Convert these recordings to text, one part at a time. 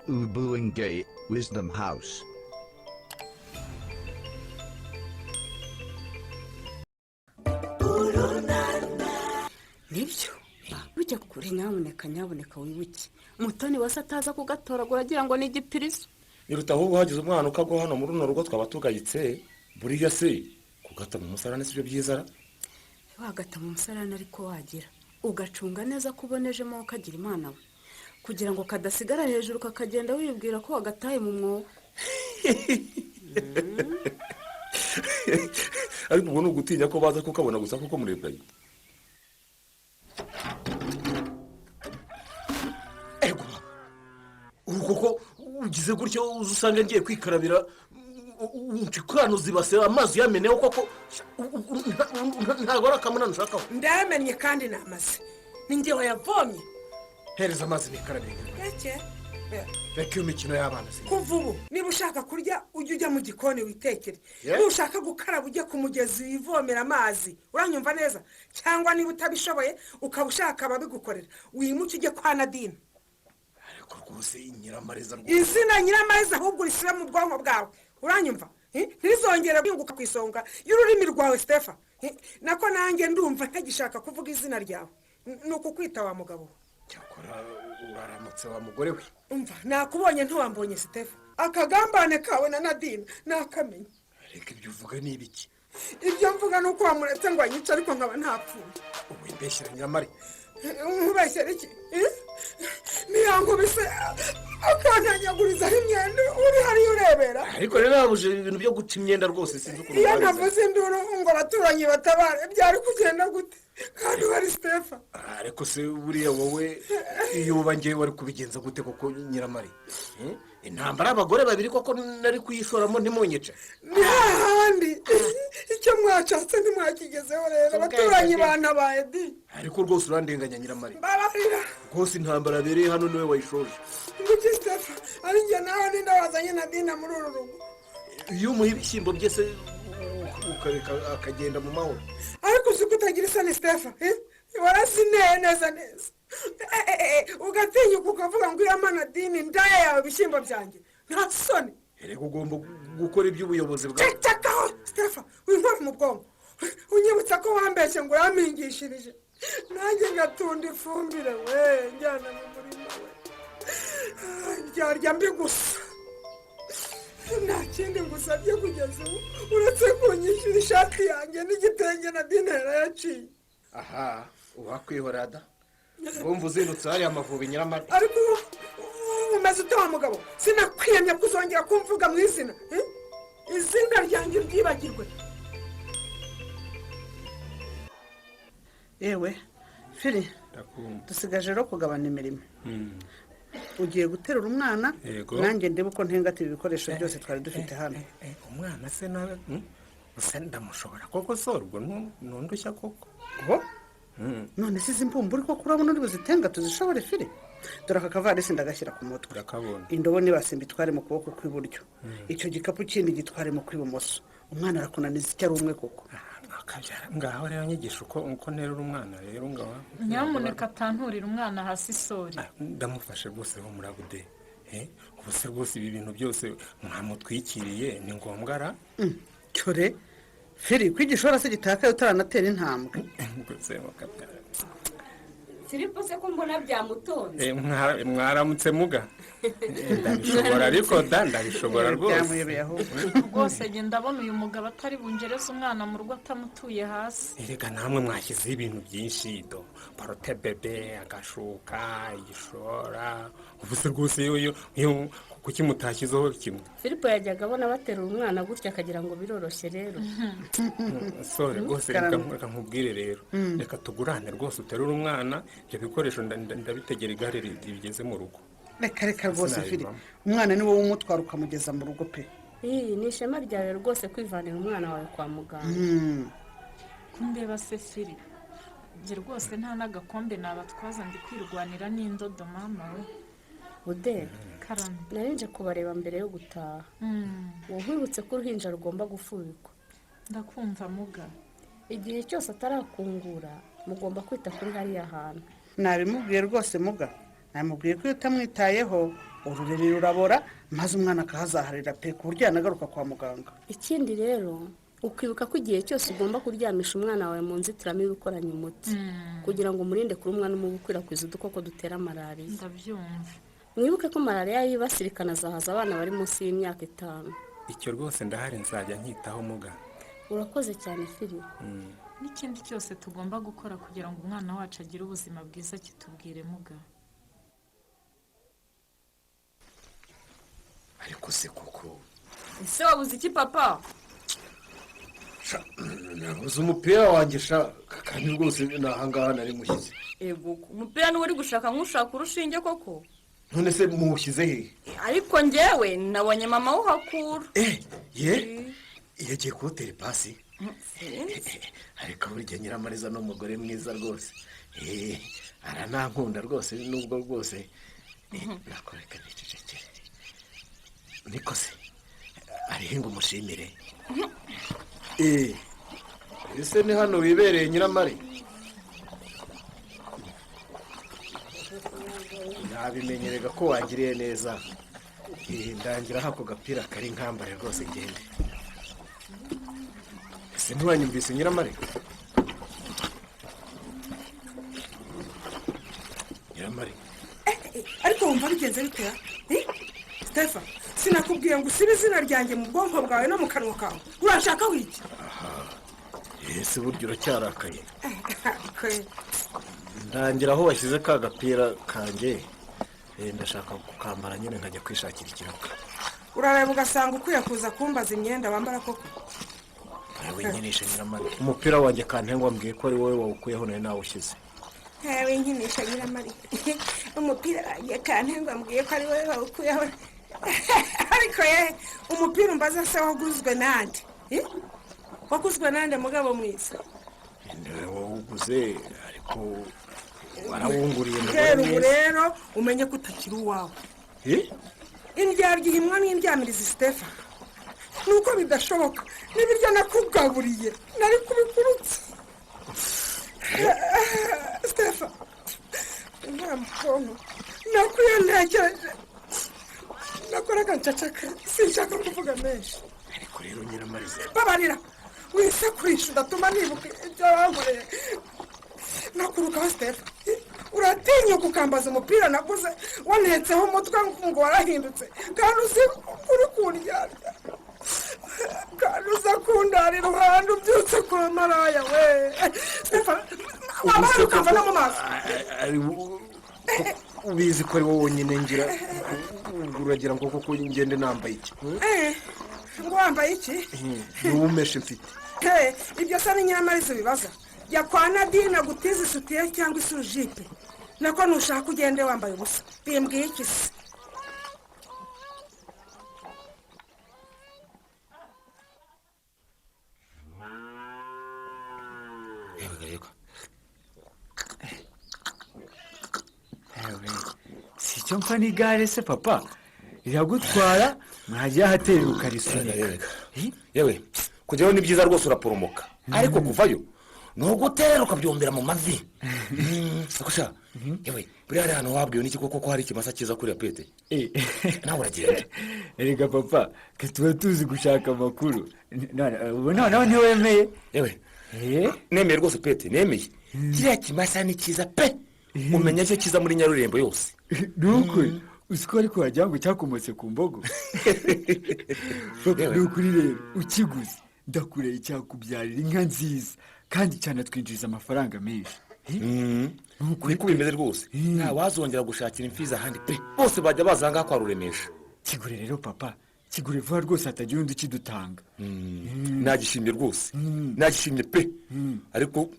Ubunge Wisdom House. Nibyo, ujya kure. Nyamuneka, nyamuneka wibuke Mutoni wese ataza kugatoragura agira ngo ni igipirizo. Biruta ahubwo hagize umwana ukagwa hano muri runo rugo twaba tugayitse. Buriya se kugata mu musarane si byo byiza ra? Wagata mu musarane, ariko wagira ugacunga neza ko ubonejemo, ukagira Imana we, kugira ngo kadasigara hejuru kakagenda wibwira ko wagataye mu mwobo. Ariko ubwo ni ugutinya ko baza kukabona gusa kuko murebwaye. Ego, ubu koko ugize gutyo uza usanga ngiye kwikarabira, unshikanuza ibase amazi yameneho koko, ntabwo ari akamunani ushakaho. Ndayamennye kandi namaze, ni njye wayavomye. Hereza amazi nikarabire. Gake. Reka iyo mikino y'abana se. Kuva ubu niba ushaka kurya ujye ujya mu gikoni witekere. Yeah. Nushaka gukaraba ujye ku mugezi wivomera amazi, uranyumva neza? Cyangwa niba utabishoboye ukaba ushaka ababigukorera, wimuke ujye kwa Nadine. Ariko rwose Nyiramariza rwose. Izina Nyiramariza ahubwo urishyira mu bwonko bwawe, uranyumva? Ntirizongere guhinguka ku isonga y'ururimi rwawe, Sitefa. Nako nanjye ndumva ntagishaka kuvuga izina ryawe. Ni ukukwita wa mugabo we. Cyakora uraramutse wa mugore we. Umva, nakubonye ntiwambonye, Sitefa. Akagambane kawe na Nadine nakamenye. Reka, ibyo uvuga ni ibiki? Ibyo mvuga ni uko wamuretse ngo anyice, ariko nkaba ntapfuye. Ubu imbeshyira, Nyiramari. Nkubeshyera iki? Ntiyankubise akantanyagurizaho imyenda uri hariya urebera? Ariko rero yabuje ibintu byo guca imyenda rwose, sinzi ukuntu Iyo babizi. ntavuze induru ngo abaturanyi batabare, byari kugenda gute kandi wari Sitefa? Ariko se buriya wowe iyo uba ngewe wari kubigenza gute koko, Nyiramari? Intambara y'abagore babiri koko nari kuyishoramo ntimunyice? Ni hahandi icyo mwashatse ntimwakigezeho rero, abaturanyi bantabaye di. Ariko rwose urandenganya, Nyiramari. Mbabarira. Rwose intambara yabereye hano niwe wayishoje. Nguki, Sitefa? Ari njye nawe ninde wazanye Nadine muri uru rugo? Iyo umuha ibishyimbo bye se ukareka akagenda mu mahoro? Ariko uzi ko utagira isoni, Sitefa? Warazineye neza neza. Ugatinyuka ukavuga ngo uriya Nadine indaya yawe ibishyimbo byanjye, nta soni? Erega ugomba gukora iby'ubuyobozi bwawe. Cecekaho, Sitefa, winkora mu bwonko unyibutsa ko wambeshye ngo urampingishirije nanjye ngatunda ifumbire we njyana mu murima we. Ndyarya mbi gusa, nta kindi ngusabye kugeza ubu uretse kunyishyura ishati yanjye n'igitenge Nadine yarayaciye. Aha uwakwihorera da, wumva uzindutse hariya Amavubi, Nyiramari. Ariko ubu umeze ute wa mugabo? Sinakwiyemye kuzongera kumvuga mu izina, eh? Izina ryanjye uryibagirwe. Yewe Firi, dusigaje rero kugabana imirimo. Ugiye guterura umwana. Yego. Nanjye ndebe uko ntengata ibi bikoresho byose twari dufite hano. Umwana se nawe gusa ndamushobora koko? Sorwo ntundushya koko. Ngo none se izi mbumburi koko urabona uri buzitenga tuzishobore, Firi? Dore aka kavarisi ndagashyira ku mutwe. Ndakabona. Indobo nibasimba itware mu kuboko kw'iburyo, icyo gikapu kindi gitware mu kw'ibumoso. Umwana arakunaniza icyo ari umwe koko? Akabyara ngaho rero nyigisha uko nterura umwana rero ngaho. Nyamuneka atanturira umwana hasi, sori. Ndamufashe rwose ho murabude. Ubu se rwose ibi bintu byose mwamutwikiriye ni ngombwa ra? Cyore Firi, kwigisha se gitakaye utaranatera intambwe. Rwose mukabyara. Filipo se ko mbona byamutonze? Mwaramutse muga. Ndabishobora ariko da, ndabishobora rwose. Byamuyobeye ahubwo. Rwose njye ndabona uyu mugabo atari bungereze umwana mu rugo atamutuye hasi. Erega namwe mwashyizeho ibintu byinshi do: porte-bébé, agashuka, igishora. Ubu se rwose iyo kuki mutashyizeho kimwe? Filipo yajyaga abona baterura umwana gutya akagira ngo biroroshye rero. Sore rwose, reka Karame. reka nkubwire rero, reka tugurane rwose, uterure umwana, ibyo bikoresho ndabitegera igare rigeze mu rugo. Reka reka rwose Firi. Sinabivamo. Umwana ni wowe umutwara ukamugeza mu rugo pe. Iyi ni ishema ryawe rwose kwivanira umwana wawe kwa muganga. Kundeba se Firi, njye rwose nta n'agakombe nabatwaza, ndi kwirwanira n'indodo mama we. Bude. Karame. Nari nje kubareba mbere yo gutaha. Nkwibutse ko uruhinja rugomba gufubikwa. Ndakumva muga. Igihe cyose atarakungura mugomba kwita kuri hariya hantu. Nabimubwiye rwose muga. Namubwiye ko iyo utamwitayeho urureri rurabora, maze umwana akahazaharira pe, ku buryo yanagaruka kwa muganga. Ikindi rero, ukibuka ko igihe cyose ugomba kuryamisha umwana wawe mu nzitiramibu ikoranye umuti, kugira ngo umurinde kurumwa n'umubu ukwirakwiza udukoko dutera malariya. Ndabyumva. Mwibuke ko malariya yibasira ikanazahaza abana bari munsi y'imyaka 5. Icyo rwose ndahari, nzajya nkitaho muga. Urakoze cyane, Firi. N'ikindi cyose tugomba gukora kugira ngo umwana wacu agire ubuzima bwiza kitubwire muga. Ariko se koko? Ese wabuze iki, papa? Sha, nabuze umupira wanjye sha, kandi rwose ni ahangaha nari mushyize. Ego, umupira niwo uri gushaka nk'ushaka urushinge koko? None se muwushyize hehe? Ariko njyewe nabonye mama awuhakura. Ye, yagiye kuwutera ipasi? Sinzi. Ariko burya Nyiramariza ni umugore mwiza rwose. Aranankunda rwose, nubwo rwose nakoreka nicecekere. Niko se arihe ngo umushimire? Ese ni hano wibereye, Nyiramari? Nabimenyerega ko wangiriye neza. Ndangira ako gapira kari nkambare rwose ngende. Ese ntiwanyumvise, Nyiramari? Nyiramari! Ariko wumva bigenze bitera? Stefa, sinakubwiye ngo usibe izina ryanjye mu bwonko bwawe no mu kanwa kawe? Urashaka wiki? Ese burya uracyarakaye? Kwe. Ndangira aho washyize ka gapira kanjye. Ndashaka kukambara nyine nkajya kwishakira ikiraka. Urareba ugasanga ukwiye kuza kumbaza imyenda wambara koko. Nawe nkinisha, Nyiramari. Umupira wanjye kantengwa mbwiye ko ari wowe wawukuyeho, nawe nawushyize. Ntawe nkinisha, Nyiramari. Umupira wanjye kantengwa mbwiye ko ari wowe wawukuyeho. Ariko ye, umupira umbaza se waguzwe nande? Eh? Waguzwe nande, mugabo mwiza? Niwe wawuguze, ariko warawunguriye Hera ndabona ubu neza. rero umenye ko utakiri uwawe. Eh? Indyarya ihimwa n'indyamirizi, Stefa. Nuko bidashoboka, n'ibiryo nakugaburiye nari kubikurutse, Stefa. Nta mukono nakwiye, ntekereje nakoraga ncacaka, sinshaka kuvuga menshi. Ariko rero Nyiramariza... Babarira, wisakurisha udatuma nibuka ibyo wankoreye nakurukaho. Stefa, uratinyuka ukambaza umupira naguze wanetseho umutwe ngo warahindutse, kandi uzi uri kundyarya, kandi uza kundara iruhande ubyutse kwa maraya we? Stefa, wabara ukava no mu maso. Ubizi ko ari wowe wonyine ngira. Ubwo uragira ngo koko ngende nambaye iki? Eh, ngo wambaye iki? Ni wowe umeshe mfite. Hey, ibyo se ni Nyiramariza bibaza? Jya kwa Nadine agutize isutiye cyangwa isujipe, nako nushaka ugende wambaye ubusa, bimbwiye iki se? Yego, yego. Ewe, si icyo mpfa n'igare se papa, riragutwara mwajya ahatera ukarisunika. Yewe, kujyayo ni byiza rwose, uraporomoka, ariko kuvayo ni ugutera ukabyombera mu mavi. Ariko sha yewe, buriya hari ahantu wabwiwe n'iki koko ko hari ikimasa cyiza kuriya, pete nawe uragenda? Erega papa, twe tuba tuzi gushaka amakuru. Ubu noneho ntiwemeye? Yewe, nemeye rwose pete, nemeye. Kiriya kimasa ni cyiza pe, umenya cyo cyiza muri Nyarurembo yose. Ni ukuri, uzi ko ariko wagira ngo cyakomotse ku mbogo? Papa, ni ukuri rero ukiguze ndakureye cyakubyarira inka nziza kandi cyanatwinjiriza amafaranga menshi. Niko bimeze rwose, ntawazongera gushakira imfizi ahandi pe, bose bajya baza ahangaha kwa Ruremesha. Kigure rero papa, kigure vuba rwose hatagira undi ukidutanga. Nagishimye rwose, nagishimye pe, ariko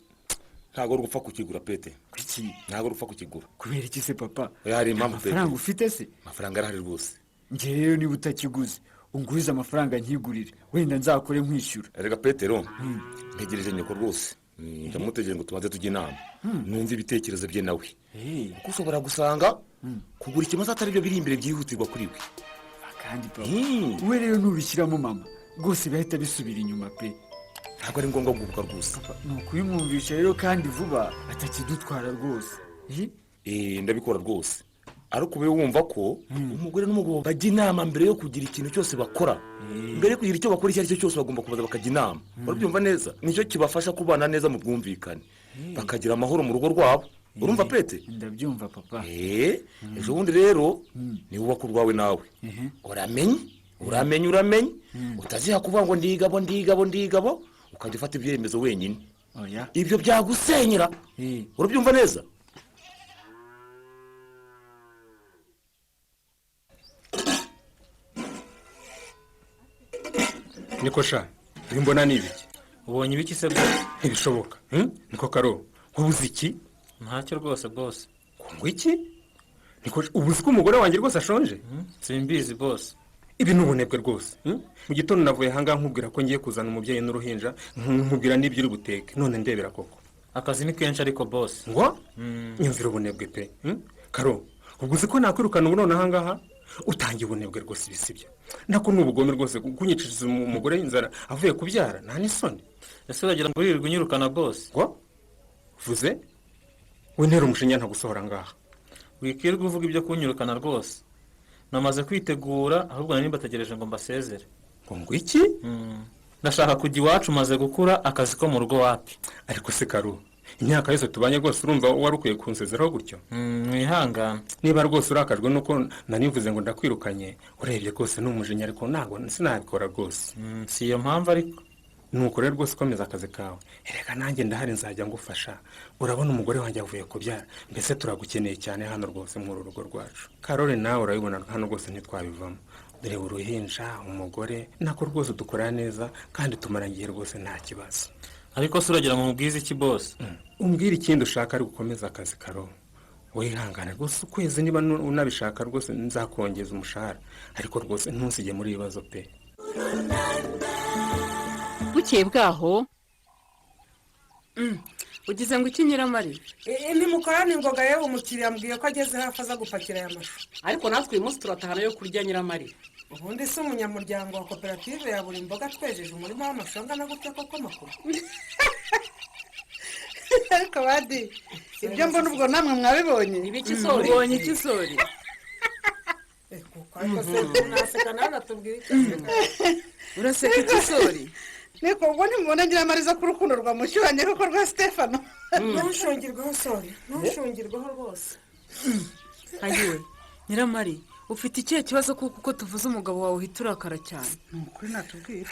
ntabwo ari ugupfa kukigura, pete. Kuki? Ntabwo ari ugupfa kukigura. Kubera iki se papa? Oya, hari impamvu pete. Amafaranga ufite se? Amafaranga arahari rwose. Njye rero niba utakiguze ungurize amafaranga nkigurire, wenda nzakore nkwishyura. Erega Petero, ntegereje nyoko rwose. Ndamutegereje ngo tubanze tujye inama, numve ibitekerezo bye nawe, kuko ushobora gusanga kugura ikimasa atari byo biri imbere byihutirwa kuri we. Kandi papa, we rero nubishyiramo mama rwose birahita bisubira inyuma pe. Ntabwo ari ngombwa guhubuka rwose. Ni ukubimwumvisha rero kandi vuba, atakidutwara rwose. Ndabikora rwose. Ariko ube wumva ko umugore n'umugabo bajya inama mbere yo kugira ikintu cyose bakora. Mbere yo kugira icyo bakora icyo ari cyo cyose bagomba kubanza bakajya inama. Urabyumva neza? Nicyo kibafasha kubana neza mu bwumvikane, bakagira amahoro mu rugo rwabo. Urumva pete? Ndabyumva papa. Ejo bundi rero niwubaka urwawe nawe uramenye uramenye uramenye, utaziha kuvuga ngo ndigabo ndigabo ndigabo, ukajya ufata ibyemezo wenyine. Ibyo byagusenyera. Urabyumva neza? Niko sha, ibi mbona ni ibiki? Ubonye ibiki se bwose? Ntibishoboka. Niko karo, wabuze iki? Ntacyo rwose bwose. Ngo iki? Niko, ubuze ko umugore wanjye rwose ashonje? Simbizi bose. Ibi ni ubunebwe rwose. Mu gitondo navuye ahangaha nkubwira ko ngiye kuzana umubyeyi n'uruhinja, nkubwira n'ibyo uri buteke, none ndebera koko. Akazi ni kenshi ariko bose. Ngo? Nyumvira ubunebwe pe. Karo, ubwo uzi ko nakwirukana ubu none ahangaha? Utangiye ubunebwe rwose, ibisibyo. Nako ni ubugome rwose kunyiciriza umugore inzara avuye kubyara, nta n'isoni. Ese uragira ngo uririrwe unyirukana bose? Ngo? Vuze? Wintera umushinya ntagusohora ngaha. Wikirwa uvuga ibyo kunyirukana rwose. Namaze kwitegura, ahubwo nari mbategereje ngo mbasezere. Ngo iki? Ndashaka kujya iwacu maze gukura, akazi ko mu rugo wapi. Ariko se Karo, imyaka yose tubanye rwose urumva wari ukwiye kunsezeraho gutyo? Mwihangane. Niba rwose urakajwe nuko nanivuze ngo ndakwirukanye, urebye rwose ni umujinya, ariko ntabwo sinabikora rwose. Si iyo mpamvu ariko. Nuko rero rwose ukomeza akazi kawe. Erega nanjye ndahari nzajya ngufasha. Urabona umugore wanjye avuye kubyara, mbese turagukeneye cyane hano rwose muri uru rugo rwacu. Karore nawe urabibona hano rwose ntitwabivamo. Dore uruhinja, umugore, nako rwose dukora neza kandi tumaranye igihe rwose nta kibazo. Ariko se uragira ngo nkubwize iki bose? Umbwire ikindi ushaka ari gukomeza akazi Karo. Wihangane rwose ukwezi niba unabishaka rwose nzakongeza umushahara, ariko rwose ntusige muri ibibazo pe. Bukeye bwaho ugize ngo iki Nyiramari? Ntimukorane ingoga yewe, umukiriya ambwiye ko ageze hafi aza gupakira aya mashu. Ariko natwe uyu munsi turatahana yo kurya Nyiramari. Ubundi si umunyamuryango wa koperative ya buri mboga twejeje umurima w'amashu angana gutya koko makuru. Ariko badi ibyo mbona ubwo namwe mwabibonye. Ibiki sori? Ubonye iki sori? Ariko se naseka nawe natubwira icyo aseka. Uraseka iki sori? Niko ubwo ntimubona Nyiramariza ko urukundo rwamushyuhanye koko rwa Stefano. Ntushungirweho sori, ntushungirweho rwose. Ayiwe Nyiramari, ufite ikihe kibazo kuko uko tuvuze umugabo wawe uhita urakara cyane? Ni ukuri natubwira.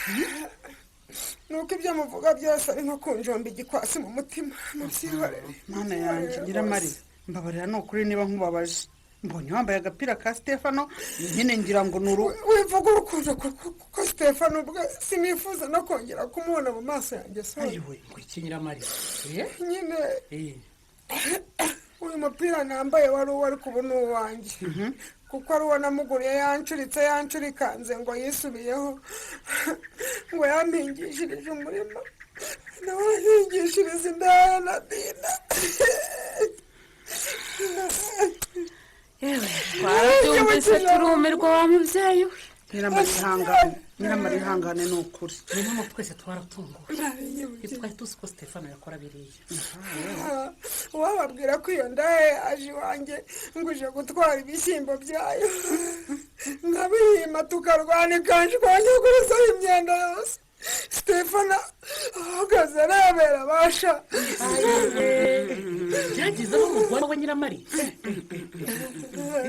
Nuko ibyo muvuga byose ari nko kunjomba igikwasi mu mutima, mubyihorere. Mana yanjye Nyiramari, mbabarira ni ukuri niba nkubabaje. Mbonye wambaye agapira ka Stefano nyine ngira ngo ni uru. Wivuga urukundo kuko Stefano ubwe sinifuza no kongera kumubona mu maso yanjye sori. Ayiwe ngo iki Nyiramari? Nyine uyu mupira nambaye wari uwo ariko ubu ni uwanjye, kuko ari uwo namuguriye yancuritse yancurikanze ngo yisubiyeho, ngo yampingishirije umurima nawe ahingishiriza indaya na Dina. Yewe twarabyumvise turumirwa wa mubyeyi we. Nyiramari ihangane, Nyiramari ihangane ni ukuri. Niyo mpamvu twese twaratunguwe, ntitwari tuzi ko Stefano yakora biriya. Uwababwira ko iyo ndaya yaje iwanjye ngo uje gutwara ibishyimbo byayo, nkabihima tukarwana ikanshwanyagurizaho imyenda yose, Stefano ahagaze arebera abasha. Byagize aho umugore we Nyiramari.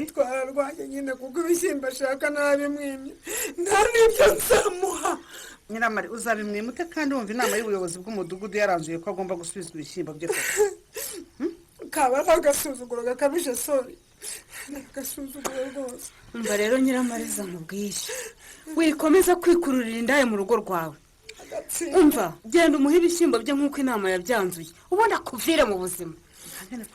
Twararwanye nyine kuko ibishyimbo ashaka nabimwimye, nta n'ibyo nzamuha. Nyiramari uzabimwimute kandi wumva inama y'ubuyobozi bw'umudugudu yaranzuye ko agomba gusubizwa ibishyimbo bye koko. Kaba ari agasuzuguro gakabije sori, ni agasuzuguro rwose. Umva rero Nyiramariza nkubwiye, wikomeza kwikururira indaya mu rugo rwawe. Umva genda umuhe ibishyimbo bye nk'uko inama yabyanzuye, ubundi akuvire mu buzima.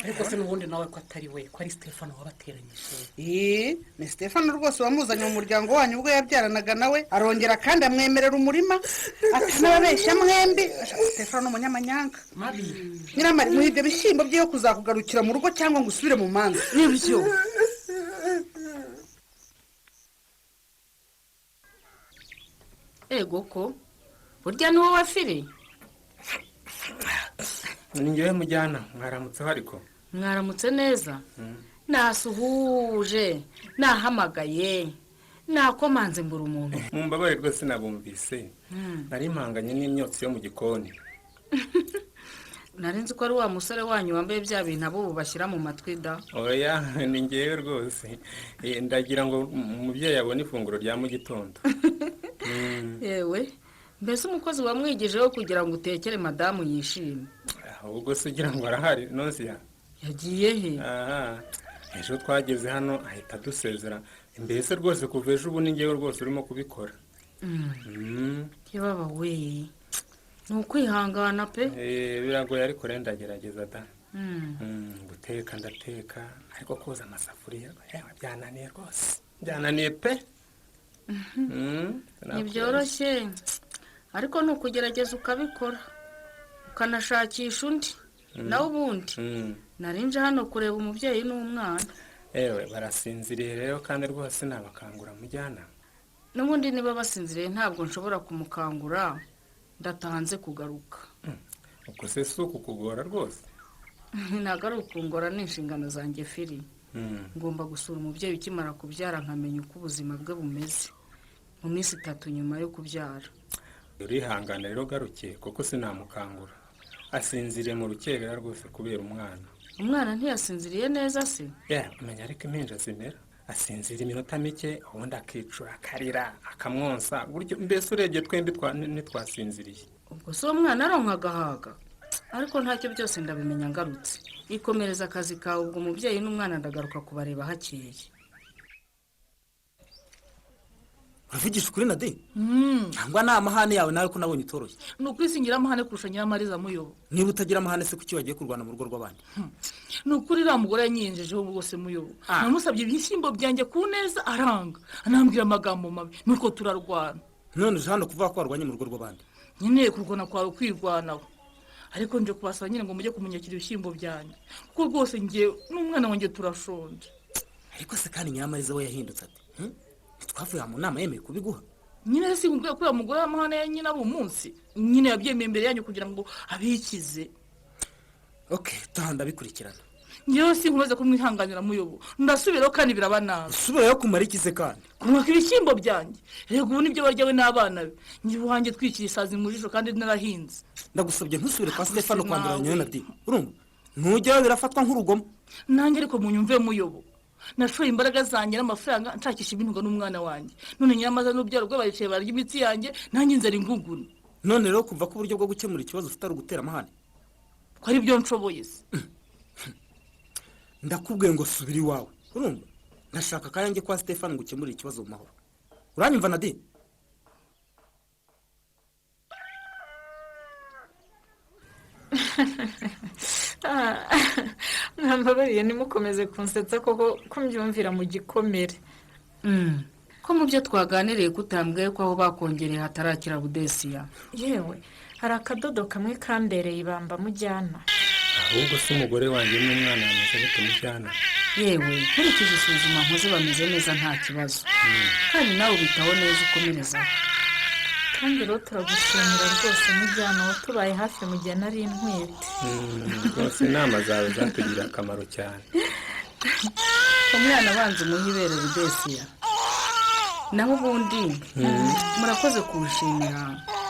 Ariko se n'ubundi nawe ko atari we, ko ari Stefano wabateranyije. Ni Stefano rwose wamuzanye mu muryango wanyu ubwo yabyaranaga nawe, arongera kandi amwemerera umurima akanababeshya mwembi. Stefano ni umunyamanyanga. Nyiramari, muhe ibyo bishyimbo bye yo kuzakugarukira mu rugo cyangwa ngo usubire mu manza. Nibyo. Ego ko burya ni wowe Firi? Ni njyewe mujyana, mwaramutseho ariko. Mwaramutse neza. Nasuhuje, nahamagaye, nakomanze mbura umuntu. Mumbabarire rwose nabumvise. Nari mpanganye n'imyotsi yo mu gikoni. Nari nzi ko ari wa musore wanyu wambaye bya bintu abo bashyira mu matwi da. Oya, ni ngewe rwose. Ndagira ngo umubyeyi abone ifunguro rya mu gitondo. Yewe, mbese umukozi wamwigijeho kugira ngo utekere madamu yishime? Ahubwo se ugira ngo arahari Nonsiya? Yagiye he? Aha, ejo twageze hano ahita adusezera. Mbese rwose kuva ejo ubu ni ngewe rwose urimo kubikora. Yababa we, ni ukwihangana pe. Biragoye ariko rero ndagerageza da. Guteka ndateka, ariko koza amasafuriya byananiye rwose, byananiye pe. Ntibyoroshye ariko ni ukugerageza ukabikora, ukanashakisha undi. Nawe ubundi narinje hano kureba umubyeyi n'umwana. Ewe, barasinziriye rero kandi rwose nabakangura mujyana. N'ubundi niba basinziriye ntabwo nshobora kumukangura, ndatanze kugaruka. Ubwo se si ukukugora rwose? Ntabwo ari ukungora, ni inshingano zanjye Firi. Ngomba gusura umubyeyi ukimara kubyara nkamenya uko ubuzima bwe bumeze mu minsi 3 nyuma yo kubyara. Urihangana rero garuke kuko sinamukangura, asinziriye mu rukerera rwose kubera umwana. Umwana ntiyasinziriye neza se? Umenya ariko impinja zimera, asinzira iminota mike ubundi akicura akarira akamwonsa gutyo, mbese urebye twembi ntitwasinziriye. Ubwo si uwo mwana aronka agahaga? Ariko ntacyo, byose ndabimenya ngarutse. Ikomereza akazi kawe, ubwo umubyeyi n'umwana ndagaruka kubareba hakeye. Uravugisha ukuri Nade? Cyangwa ni amahane yawe nawe ko nabonye utoroshye? Ni ukuri singira amahane kurusha Nyiramariza muyobo. Niba utagira amahane se kuki wagiye kurwana mu rugo rw'abandi? Ni ukuri uriya mugore yanyiyenjejeho rwose muyobo. Namusabye ibishyimbo byanjye ku neza aranga, anambwira amagambo mabi, nuko turarwana. None uje hano kuvuga ko warwanye mu rugo rw'abandi? Nyine kurwana kwawe kwirwanaho, ariko nje kubasaba nyine ngo mujye kumunyakira ibishyimbo byanjye, kuko rwose njye n'umwana wanjye turashonje. Ariko se kandi Nyiramariza we yahindutse ati ntitwavuye mu nama yemeye kubiguha? Nyine si nkubwiye ko uriya mugore w'amahane ya nyina ari umunsi nyine yabyemeye imbere yanyu kugira ngo abikize. Ok, taha ndabikurikirana. Ngewe sinkomeza kumwihanganira muyobo, ndasubirayo kandi biraba nabi. Usubirayo kumara ikize kandi? Kumwaka ibishyimbo byanjye, rega ubu nibyo barya we n'abana be. Njye uwanjye twikira isazi mu jisho kandi narahinze. Ndagusabye ntusubire kwa Stefano kwanduranya na Nadi, urumva? Ntujyayo birafatwa nk'urugomo. Nanjye ariko munyumve muyobo, nashoye imbaraga zanjye n'amafaranga nshakisha ibintu n'umwana wanjye, none Nyiramaza n'urubyaro rwe baricaye barya imitsi yanjye, nanjye inzara inguguna. None rero kumva ko uburyo bwo gukemura ikibazo ufite ari ugutera amahane? Ko ari byo nshoboye se? Ndakubwiye ngo subira iwawe, urumva? Ndashaka akayange kwa Stefano ngo ukemure ikibazo mu mahoro. Uranyumva Nadi? Mwambabariye ntimukomeze kunsetsa koko ko mbyumvira mu gikomere. Ko mu byo twaganiriye kutambwiye ko aho bakongereye hatarakira Budesiya? Yewe, hari akadodo kamwe kambereye ibamba mujyana. Ahubwo se umugore wanjye n'umwana bameze bate mujyana? Yewe, nkurikije isuzuma nkoze bameze neza nta kibazo, kandi nawe ubitaho neza ukomerezaho. Kandi rero turagushimira rwose mujyana, watubaye hafi mu gihe nari ntwite. Rwose inama zawe zatugiriye akamaro cyane. Umwana abanza umuhe ibere Budesiya. Naho ubundi murakoze kuwushimira,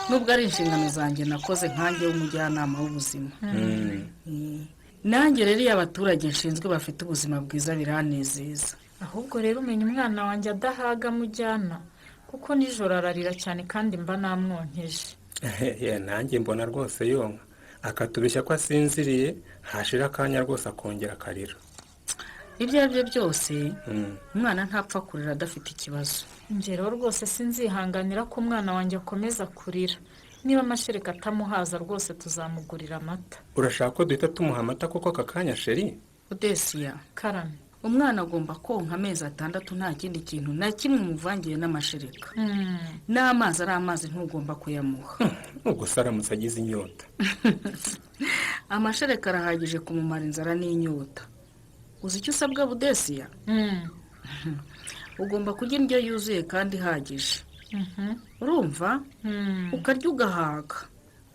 nubwo ari inshingano zanjye nakoze nkanjye w'umujyanama w'ubuzima. Nanjye rero iyo abaturage nshinzwe bafite ubuzima bwiza biranezeza. Ahubwo rero umenya umwana wanjye adahaga mujyana, kuko nijoro ararira cyane kandi mba namwonkeje. Nanjye mbona rwose yonka akatubeshya ko asinziriye, hashira akanya rwose akongera akarira. Ibyo ari byo byose umwana ntapfa kurira adafite ikibazo. Njye rero rwose sinzihanganira ko umwana wanjye akomeza kurira. Niba amashereka atamuhaza rwose tuzamugurira amata. Urashaka ko duhita tumuha amata kuko aka kanya sheri? Budesiya, karame. Umwana agomba konka amezi 6 nta kindi kintu na kimwe umuvangiye n'amashereka. N'amazi ari amazi ntugomba kuyamuha. Ubwo se aramutse agize inyota? Amashereka arahagije kumumara inzara n'inyota. Uzi icyo usabwa Budesiya? Ugomba kurya indyo yuzuye kandi ihagije. Urumva? Ukarya ugahaga,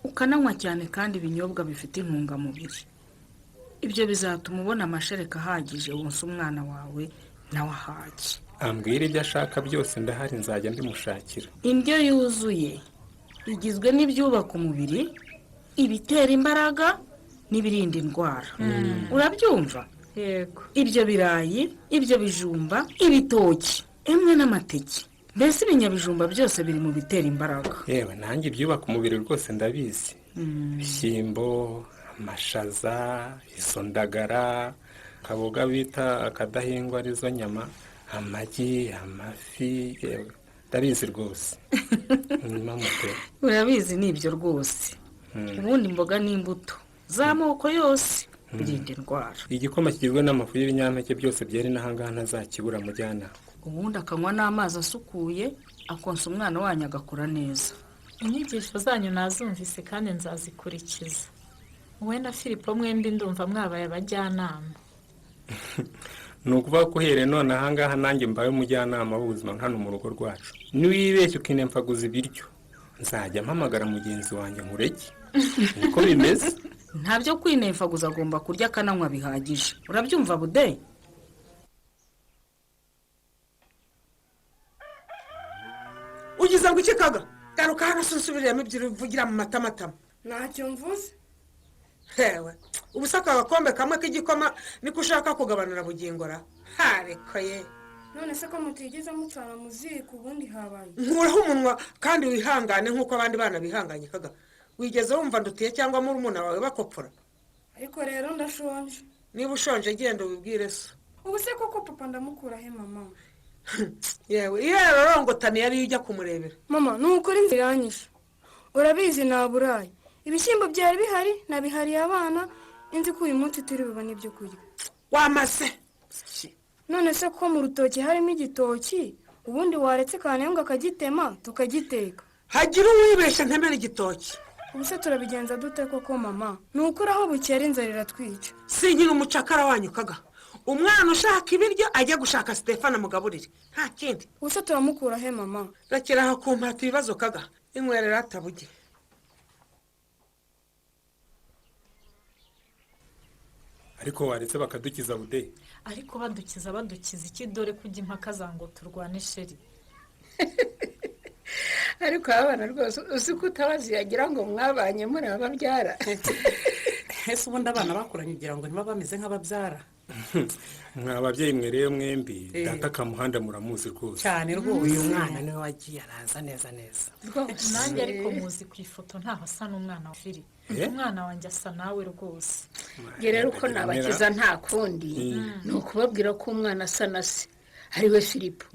ukananywa cyane kandi ibinyobwa bifite intungamubiri. Ibyo bizatuma ubona amashereka ahagije wonsa umwana wawe nawe ahage. Ambwira ibyo ashaka byose, ndahari, nzajya mbimushakira. Indyo yuzuye igizwe n'ibyubaka umubiri, ibitera imbaraga n'ibirinda indwara. Urabyumva? Yego. Ibyo birayi, ibyo bijumba, ibitoki, emwe n'amateke, mbese ibinyabijumba byose biri mu bitera imbaraga. Yewe, nanjye ibyubaka umubiri rwose ndabizi: ibishyimbo, amashaza, izo ndagara, akaboga bita akadahingwa, arizo nyama, amagi, amafi, yewe ndabizi rwose. Mama pe. Urabizi, ni ibyo rwose. Ubundi imboga n'imbuto z'amoko yose birinda indwara. Igikoma kigizwe n'amafu y'ibinyampeke byose byera inahangaha ntazakibura, mujyana. Ubundi akanywa n'amazi asukuye, akonsa umwana wanyu agakura neza. Inyigisho zanyu nazumvise kandi nzazikurikiza. Wowe na Filipo mwembi ndumva mwabaye abajyanama. Ni ukuvuga ko uhereye none ahangaha nanjye mbaye umujyanama w'ubuzima hano mu rugo rwacu. Niwibeshye ukinemfaguza ibiryo, nzajya mpamagara mugenzi wanjye nkureke, niko bimeze. Nta byo kwinemfaguza, agomba kurya akananywa bihagije. Urabyumva, Bude? Ugize ngo iki, Kaga? Garuka hano, susubiriremo ibyo uvugira mu matamatama. Ntacyo mvuze. Hewe, ubu se aka gakombe kamwe k'igikoma niko ushaka kugabanura bugingo ra? Hareko ye! None se ko mutigeze mucana mu ziko, ubundi habaye? Nkuraho umunwa kandi wihangane nk'uko abandi bana bihanganye. Kaga, wigeze wumva ndutiye cyangwa murumuna wawe bakopfora? Ariko rero ndashonje. Niba ushonje, genda ubibwire so. Ubu se koko papa ndamukura he, mama? Yewe, iyo yarorongotaniye ariyo ujya kumurebera. Mama, ni ukuri inzira iranyishe, urabizi naburaye. Ibishyimbo byari bihari nabihariye abana, inzi ko uyu munsi turi bubone ibyo kurya. Wamaze. None se ko mu rutoki harimo igitoki, ubundi waretse Kanembwa akagitema tukagiteka? Hagira uwibeshya ntemera igitoki. Ubu se turabigenza dute koko, mama? Ni ukuri aho bukera inzara iratwica. Sinkiri umucakara wanyu, Kaga. Umwana ushaka ibiryo ajya gushaka Sitefani amugaburire, nta kindi. Ubu se turamukura he, mama? Rekera aho kumpata ibibazo, Kaga. Inywerera atabuge. Ariko waretse bakadukiza, Bude. Ariko badukiza, badukiza iki? Dore kujya impaka za ngo turwane, chéri. Ariko abana rwose, uzi ko utabazi yagira ngo mwabanye muri ababyara. Ese ubundi abana bakuranye ugira ngo niba bameze nk'ababyara? Mwa babyeyi mwe rero mwembi, Eh. data Kamuhanda muramuzi rwose. Cyane rwose. Uyu mwana niwe wagiye araza neza neza. Nanjye ariko muzi ku ifoto, ntaho asa n'umwana wa Fili. Eh? Umwana wanjye asa nawe rwose. Njye rero uko nabakiza nta kundi, ni ukubabwira ko umwana asa na se, ariwe Filipo,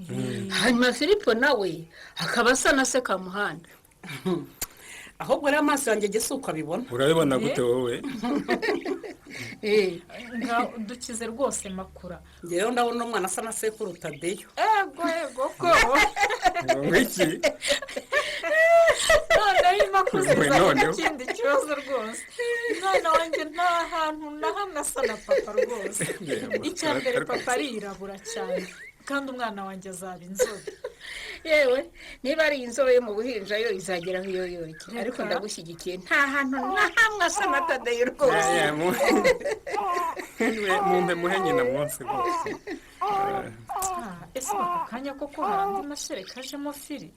hanyuma Filipo nawe akaba asa na se Kamuhanda. Ahubwo rero amaso yanjye njye si uko abibona. Urabibona gute wowe? Nga dukize rwose, Makura. Njye rero ndabona umwana asa na sekuru Tadeyo. Ego ego ko! Ngo iki? Noneho imakuze We, izanye noneho. n'ikindi kibazo rwose. Umwana wanjye nta hantu na hamwe asa na papa rwose. Icya mbere, papa arirabura cyane, kandi umwana wanjye azaba inzobe. Yewe, niba ari inzobe yo mu buhinja yo izageraho iyo yoge, ariko Reka. ndagushyigikiye, nta hantu na hamwe asa na Tadeyo rwose. Ya, ya, mumpe muhe nyina mwonse rwose. Ah, ese ako kanya koko hari andi mashereka ajemo firi?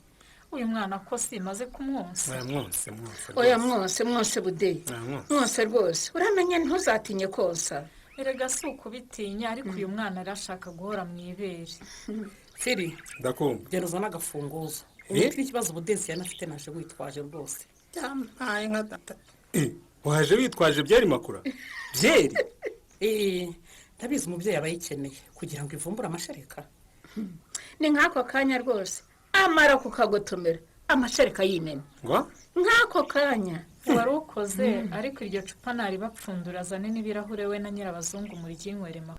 Uyu mwana ko simaze kumwonsa? Oya, mwonse, mwonse. Oya. Rwose. Mwose, mwose, Budeyi. Oya, mwonse. Mwose rwose, uramenya ntuzatinye konsa. Erega si ukubitinya, ariko uyu mwana arashaka guhora mu ibere. Firi. Ndakumva. Genda uzane agafunguzo. Eh? Umutwe ikibazo Budezi yanafite, naje witwaje rwose. Yampaye nka data. Eh, waje witwaje byeri, Makura? Byeri? Eh, ndabizi, umubyeyi aba ayikeneye kugira ngo ivumbure amashereka. Ni nk'ako kanya rwose amara kukagotomera, amashereka yimena. Ngo? Nk'ako kanya. Wari ukoze, ariko iryo cupa naribapfundura, azane n'ibirahure, we na nyirabazungu muryinywere ma.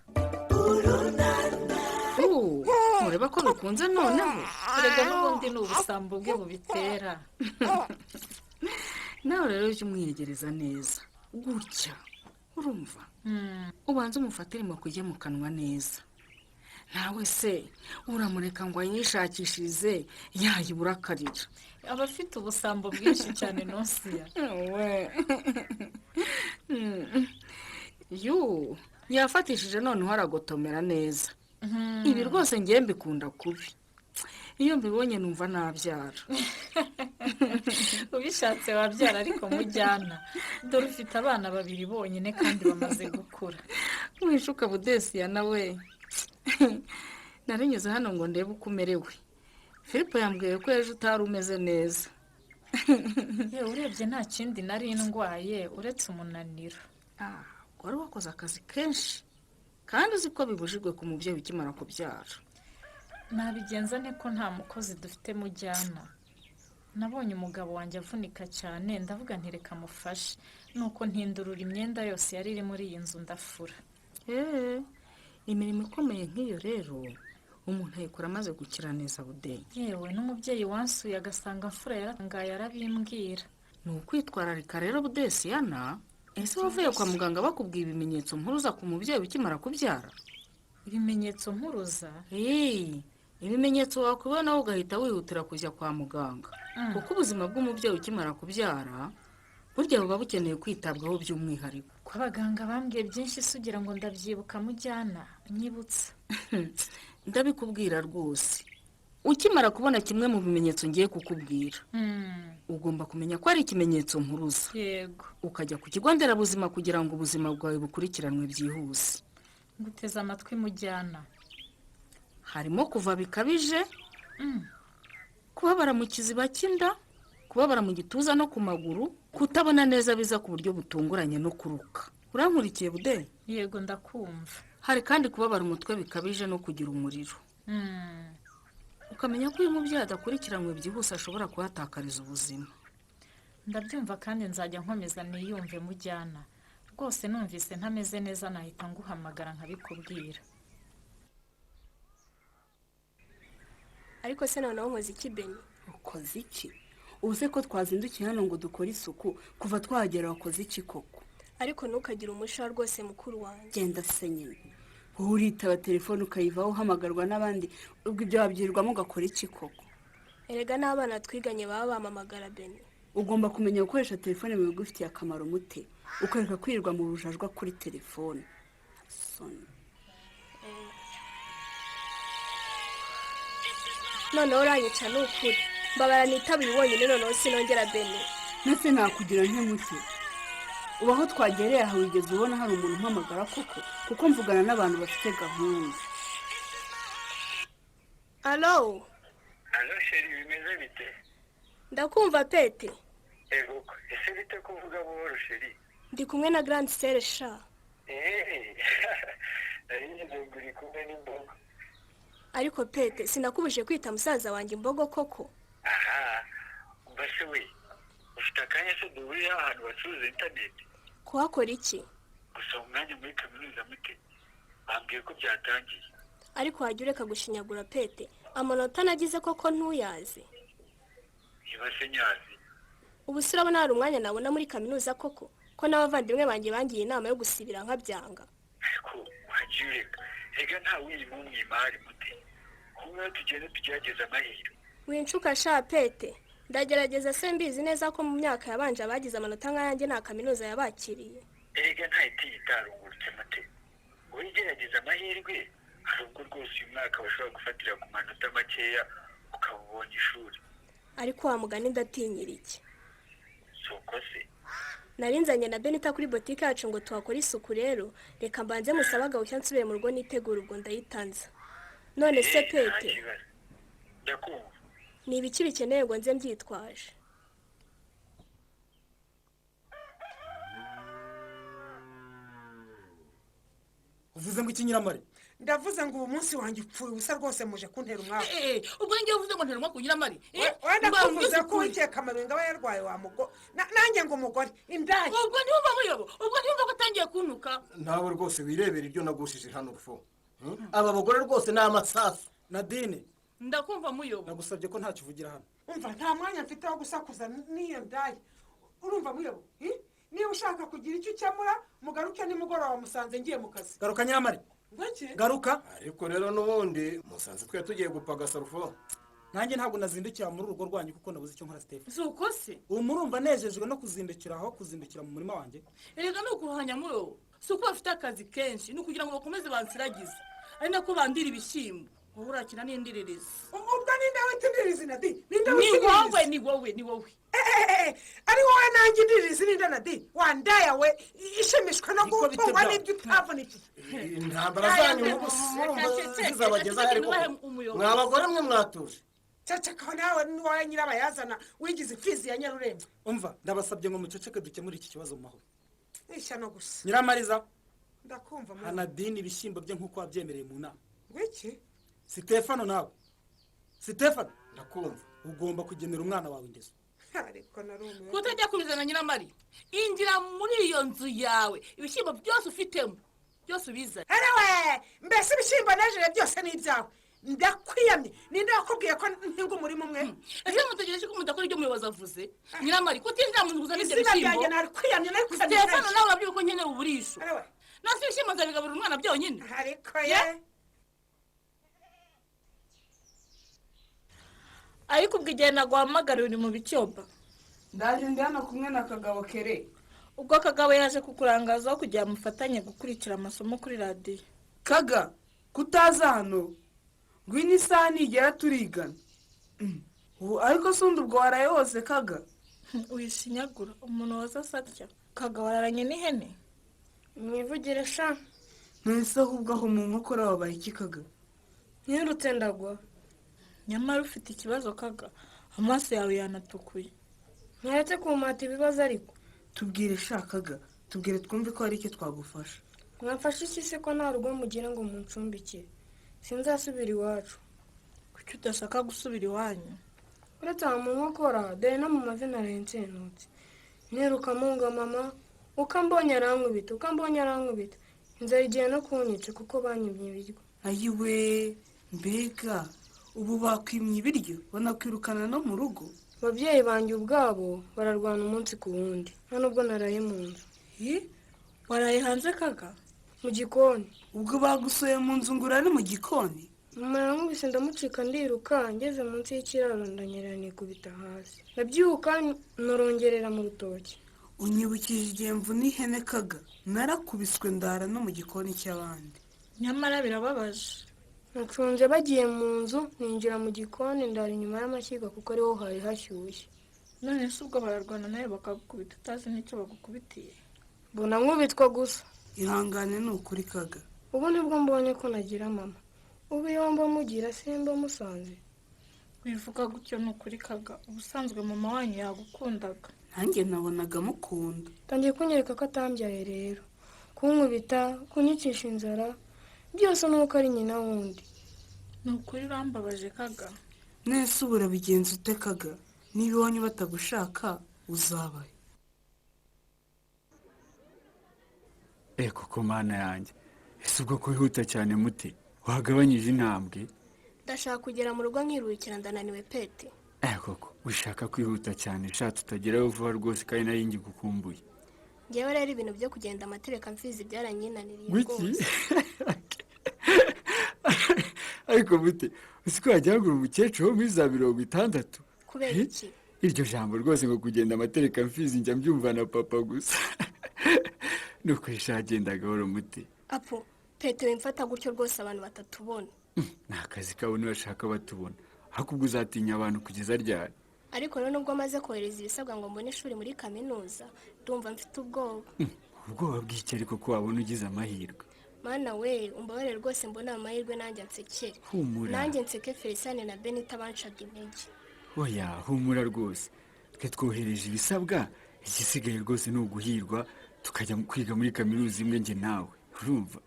Mureba ko bikunze noneho. Erega n'ubundi ni ubusambo bwe bubitera. Nawe rero ujye umwiyegereza neza gutya, urumva, ubanze umufatire ujye mu kanwa neza. Nawe se uramureka ngo ayishakishirize, yayibura akarira? Aba afite ubusambo bwinshi cyane, Nosiya. We. Yu, yafatishije noneho aragotomera neza. Ibi rwose ngiye mbikunda kubi. Iyo mbibonye numva nabyara. Ubishatse wabyara ariko mujyana, dore ufite abana babiri bonyine kandi bamaze gukura. Wishuka Budesiya nawe. Narinyuze hano ngo ndebe uko umerewe. Filipo yambwiye ko ejo utari umeze neza. Yewe, urebye nta kindi nari ndwaye uretse umunaniro. Wari wakoze akazi kenshi kandi uzi ko bibujijwe ku mubyeyi ukimara kubyara. Nabigenza nte ko nta mukozi dufite mujyana? Nabonye umugabo wanjye avunika cyane, ndavuga nti reka mufashe, nuko ntindurura imyenda yose yari iri muri iyi nzu ndafura. Eee, imirimo ikomeye nk'iyo rero umuntu ayikora amaze gukira neza Bude. Yewe, n'umubyeyi wansuye agasanga mfura yaratangaye arabimbwira. Ni ukwitwararika rero Budesiyana. Ese wavuye kwa muganga bakubwiye ibimenyetso mpuruza ku mubyeyi ukimara kubyara? Ibimenyetso mpuruza? Eee, ibimenyetso wakubona ugahita wihutira kujya kwa muganga, kuko ubuzima bw'umubyeyi ukimara kubyara burya buba bukeneye kwitabwaho by'umwihariko. Ko abaganga bambwiye byinshi se ugira ngo ndabyibuka mujyana? Nyibutsa. Ndabikubwira rwose, ukimara kubona kimwe mu bimenyetso ngiye kukubwira, ugomba kumenya ko ari ikimenyetso mpuruza. Yego. Ukajya ku kigo nderabuzima kugira ngo ubuzima bwawe bukurikiranwe byihuse. Nguteze amatwi mujyana. Harimo kuva bikabije, kubabara mu kiziba cy'inda, kubabara mu gituza no ku maguru, kutabona neza biza ku buryo butunguranye no kuruka. Urankurikiye Bude? Yego, ndakumva. Hari kandi kubabara umutwe bikabije no kugira umuriro. Ukamenya ko uyu mubyeyi adakurikiranwe byihuse ashobora kuhatakariza ubuzima. Ndabyumva kandi nzajya nkomeza niyumve mujyana. Rwose numvise ntameze neza nahita nguhamagara nkabikubwira. Ariko se noneho nkoze iki Beni? Ukoze iki? Ubu se ko twazindukiye hano ngo dukore isuku, kuva twahagera wakoze iki koko? Ariko ntukagire umusha rwose mukuru wanjye. Genda se nyine, wowe uritaba telefone ukayivaho uhamagarwa n'abandi, ubwo ibyo wabyirirwamo ugakora iki koko? Erega n'abana twiganye baba bamamagara Beni. Ugomba kumenya gukoresha telefone mu bigufitiye akamaro mute, ukareka kwirirwa mu bujajwa kuri telefone. Soni. Noneho uranyica ni ukuri, mbabara nitabuye wonyine, noneho sinongera Beni. Ndetse nakugira nte? Ubu aho twagereye aha wigeze ubona hari umuntu umpamagara koko? Kuko mvugana n'abantu bafite gahunda. Alo. Alo chérie, bimeze bite? Ndakumva Pete. Ego, ese bite kuvuga buhoro chérie? Ndi kumwe na Grand Sere sha. Eh, nari ngize ngo uri kumwe n'imbogo. Ariko Pete, sinakubuje kwita musaza wanjye imbogo koko? Aha, umva se we, ufite akanya se duhurire ahantu bacuruza interineti? Kuhakora iki? Gusaba umwanya muri kaminuza mute, bambwiye ko byatangiye. Ariko wajya ureka gushinyagura Pete, amanota nagize koko ntuyazi. Niba se nyazi. Ubu se urabona hari umwanya nabona muri kaminuza koko? Ko n'abavandimwe banjye bangiye inama yo gusibira nkabyanga. Ariko wajya ureka, rega nta wiyima umwimari mute. Kumwe tugende tugerageza amahirwe. Winshuka sha Pete, ndagerageza se mbizi neza ko mu myaka yabanje abagize amanota nk'ayanjye nta kaminuza yabakiriye. Erega nta itiyi itarungurutse mute. Ugerageza amahirwe, hari ubwo rwose uyu mwaka bashobora gufatira ku manota makeya ukaba ubonye ishuri. Ariko wa mugani ndatinyira iki? Si uko se? Narinzanye na Benita kuri botike yacu ngo tuhakore isuku rero, reka mbanze musabe agahushya nsubire mu rugo nitegura ubwo ndayitanza. None se Pete, Ndakumva. ni ibiki bikeneye ngo nze mbyitwaje? Uvuze ngo iki Nyiramari? Ndavuze ngo ubu munsi wanjye upfuye ubusa rwose, muje kuntera umwaka. Ubwo ngiye uvuze ngo ntera umwaka Nyiramari. Wenda kuvuze ko uwiteka amabinga aba yarwaye wa mugo. Nanjye ngo umugore indaya. Ubwo ntiwumva muyobo, ubwo ntiwumva ko atangiye kuntuka. Nawe rwose wirebera ibyo nagushije hano rufo. Aba bagore rwose ni amasasu. Nadine. Ndakumva muyobo. Nagusabye ko ntacyo uvugira hano. Umva nta mwanya mfite wo gusakuza n'iyo ndaya. Urumva muyobo? Niba ushaka kugira icyo ukemura mugaruke nimugoroba musanze ngiye mu kazi. Garuka Nyiramari. Garuka. Ariko rero n'ubundi musanze twe tugiye gupagasa rufo. Nanjye ntabwo nazindukira muri urugo rwanyu kuko nabuze icyo nkora Stephen. Si uko se? Ubu murumva nejejwe no kuzindukira aho kuzindukira mu murima wanjye. Erega ni ukuruhanya muyobo. Si uko bafite akazi kenshi, ni ukugira ngo bakomeze bansiragize, ari nako bandira ibishyimbo. Wowe urakina n'indiririzi. Ubwo ninde wita indiririzi, Nadi? Ninde Ni wita wowe. Indiririzi? Ni wowe, ni wowe. Ari wowe nanjye, indiririzi ninde, Nadi? Wandaya we, ishimishwa no gutungwa n'ibyo utavunikiye. Intambara zanyu murumva zizabageza ariko mwa bagore mwe mwatuje. Ceceka nawe, niwowe nyirabayazana, wigize imfizi ya Nyarurembo. Umva, ndabasabye ngo muceceke, dukemure iki kibazo mu mahoro. Ishyano gusa. Nyiramariza. Ndakumva mama. Hanadini ibishyimbo bye nk'uko wabyemereye mu nama. Ngwiki? Sitefano, nawe Sitefano. Ndakumva. Ugomba kugenera umwana wawe indezo. Ariko narumiwe. Kutajya kubizana, Nyiramari, injira muri iyo nzu yawe, ibishyimbo byose ufitemo byose ubizane. Erewe, mbese ibishyimbo nejeje byose ni ibyawe? Ndakwiyamye, ninde wakubwiye ko ntinga umurima umwe? Ese mutegereje ko mudakora ibyo umuyobozi avuze? Nyiramari, kutinjira mu nzu uzana ibyo Izina bishyimbo. ryanjye narikwiyamye, narikwiyamye. Stefano, Kenshi. nawe urabyuka ko nkeneye uburisho. Nase ibishyimbo nzabigaburira umwana byonyine? Ariko ye. Ariko ubwo igihe naguhamagara uri mu bicyoba. Ndaje, ndi hano kumwe na Kagabo kere. Ubwo Kagabo yaje kukurangazaho kugira ngo mufatanye gukurikira amasomo kuri radiyo. Kaga, kutaza hano? Ngwino, isaha nigera turigana. Ubu ariko se undi ubwo waraye wose, Kaga? Wishinyagura umuntu waza atya. Kagabo, wararanye n'ihene? Mwivugire sha. Nonese ahubwo aho mu nkokora wabaye iki, Kaga? Nirutse ndagwa. Nyamara ufite ikibazo, Kaga, amaso yawe yanatukuye. Ntaretse kumpata ibibazo ariko. Tubwire sha Kaga, tubwire twumve ko hari icyo twagufasha. Mwamfashe iki se ko nta rugo mugira ngo muncumbikire? Sinzasubira iwacu. Kuki udashaka gusubira iwanyu? Uretse aho mu nkokora, dore no mu mavi naraye nsenutse. Niruka munga mama, uko ambonye arankubita, uko ambonye arankubita. Inzara igiye no kunyica kuko banyimye ibiryo. Ayiwe, mbega! Ubu bakwimye ibiryo banakwirukana no mu rugo? Ababyeyi banjye ubwabo bararwana umunsi ku wundi. Nta nubwo naraye mu nzu. Waraye hanze, Kaga? Mu gikoni. Ubwo bagusoye mu nzu ngo urare mu gikoni? Mama yankubise ndamucika, ndiruka, ngeze munsi y'ikiraro ndanyerera nikubita hasi, ndabyuka norongerera mu rutoki. Unyibukije igihe mvuna ihene, Kaga. Narakubiswe ndara no mu gikoni cy'abandi. Nyamara birababaje. Nacunze bagiye mu nzu, ninjira mu gikoni ndara inyuma y'amashyiga kuko ariho hari hashyushye. None se ubwo bararwana nawe bakagukubita utazi n'icyo bagukubitiye? Mbona nkubitwa gusa. Ihangane ni ukuri, Kaga. Ubu nibwo mbonye ko nagira mama. Ubu iyo mba mugira simba musanze. Wivuga gutyo ni ukuri, Kaga. Ubusanzwe mama wanyu yagukundaga. Nanjye nabonaga mukunda. Tangiye kunyereka ko atambyaye rero. Kunkubita, kunyicisha inzara, byose ni uko ari nyina wundi. Ni ukuri urambabaje, Kaga. Nese ubu urabigenza ute, Kaga? Niba iwanyu batagushaka uzabaye? Eh, koko mana yanjye, ese ubwo kwihuta cyane mute, wagabanyije intambwe? Ndashaka kugera mu rugo nkiruhukira, ndananiwe pete. Eh, koko ushaka kwihuta cyane sha, tutagerayo vuba rwose kandi nari ngigukumbuye. Ngewe rero ibintu byo kugenda amatereka mfizi byaranyinaniriye Wiki? rwose. Ariko mute, uzi ko wagira ngo uri umukecuru wo muri za 60? Kubera Eh? iki? Iryo jambo rwose ngo kugenda amatereka mfizi njya mbyumva na papa gusa. Ni ukuri sha, genda gahoro mute. Apo pete, wimfata gutyo rwose abantu batatubona. Ni akazi kabo nibashaka batubona, ariko ubwo uzatinya abantu kugeza ryari? Ariko rero nubwo maze kohereza ibisabwa ngo mbone ishuri muri kaminuza, ndumva mfite ubwoba. Ubwoba bw'iki ariko, ko wabona ugize amahirwe? Mana we, umbabarire rwose mbone amahirwe nanjye nsekere. Humura. Nanjye nseke Felicien na Benita bancaga intege. Oya, humura rwose, twe twohereje ibisabwa, igisigaye rwose ni uguhirwa tukajya kwiga muri kaminuza imwe njye nawe, urumva?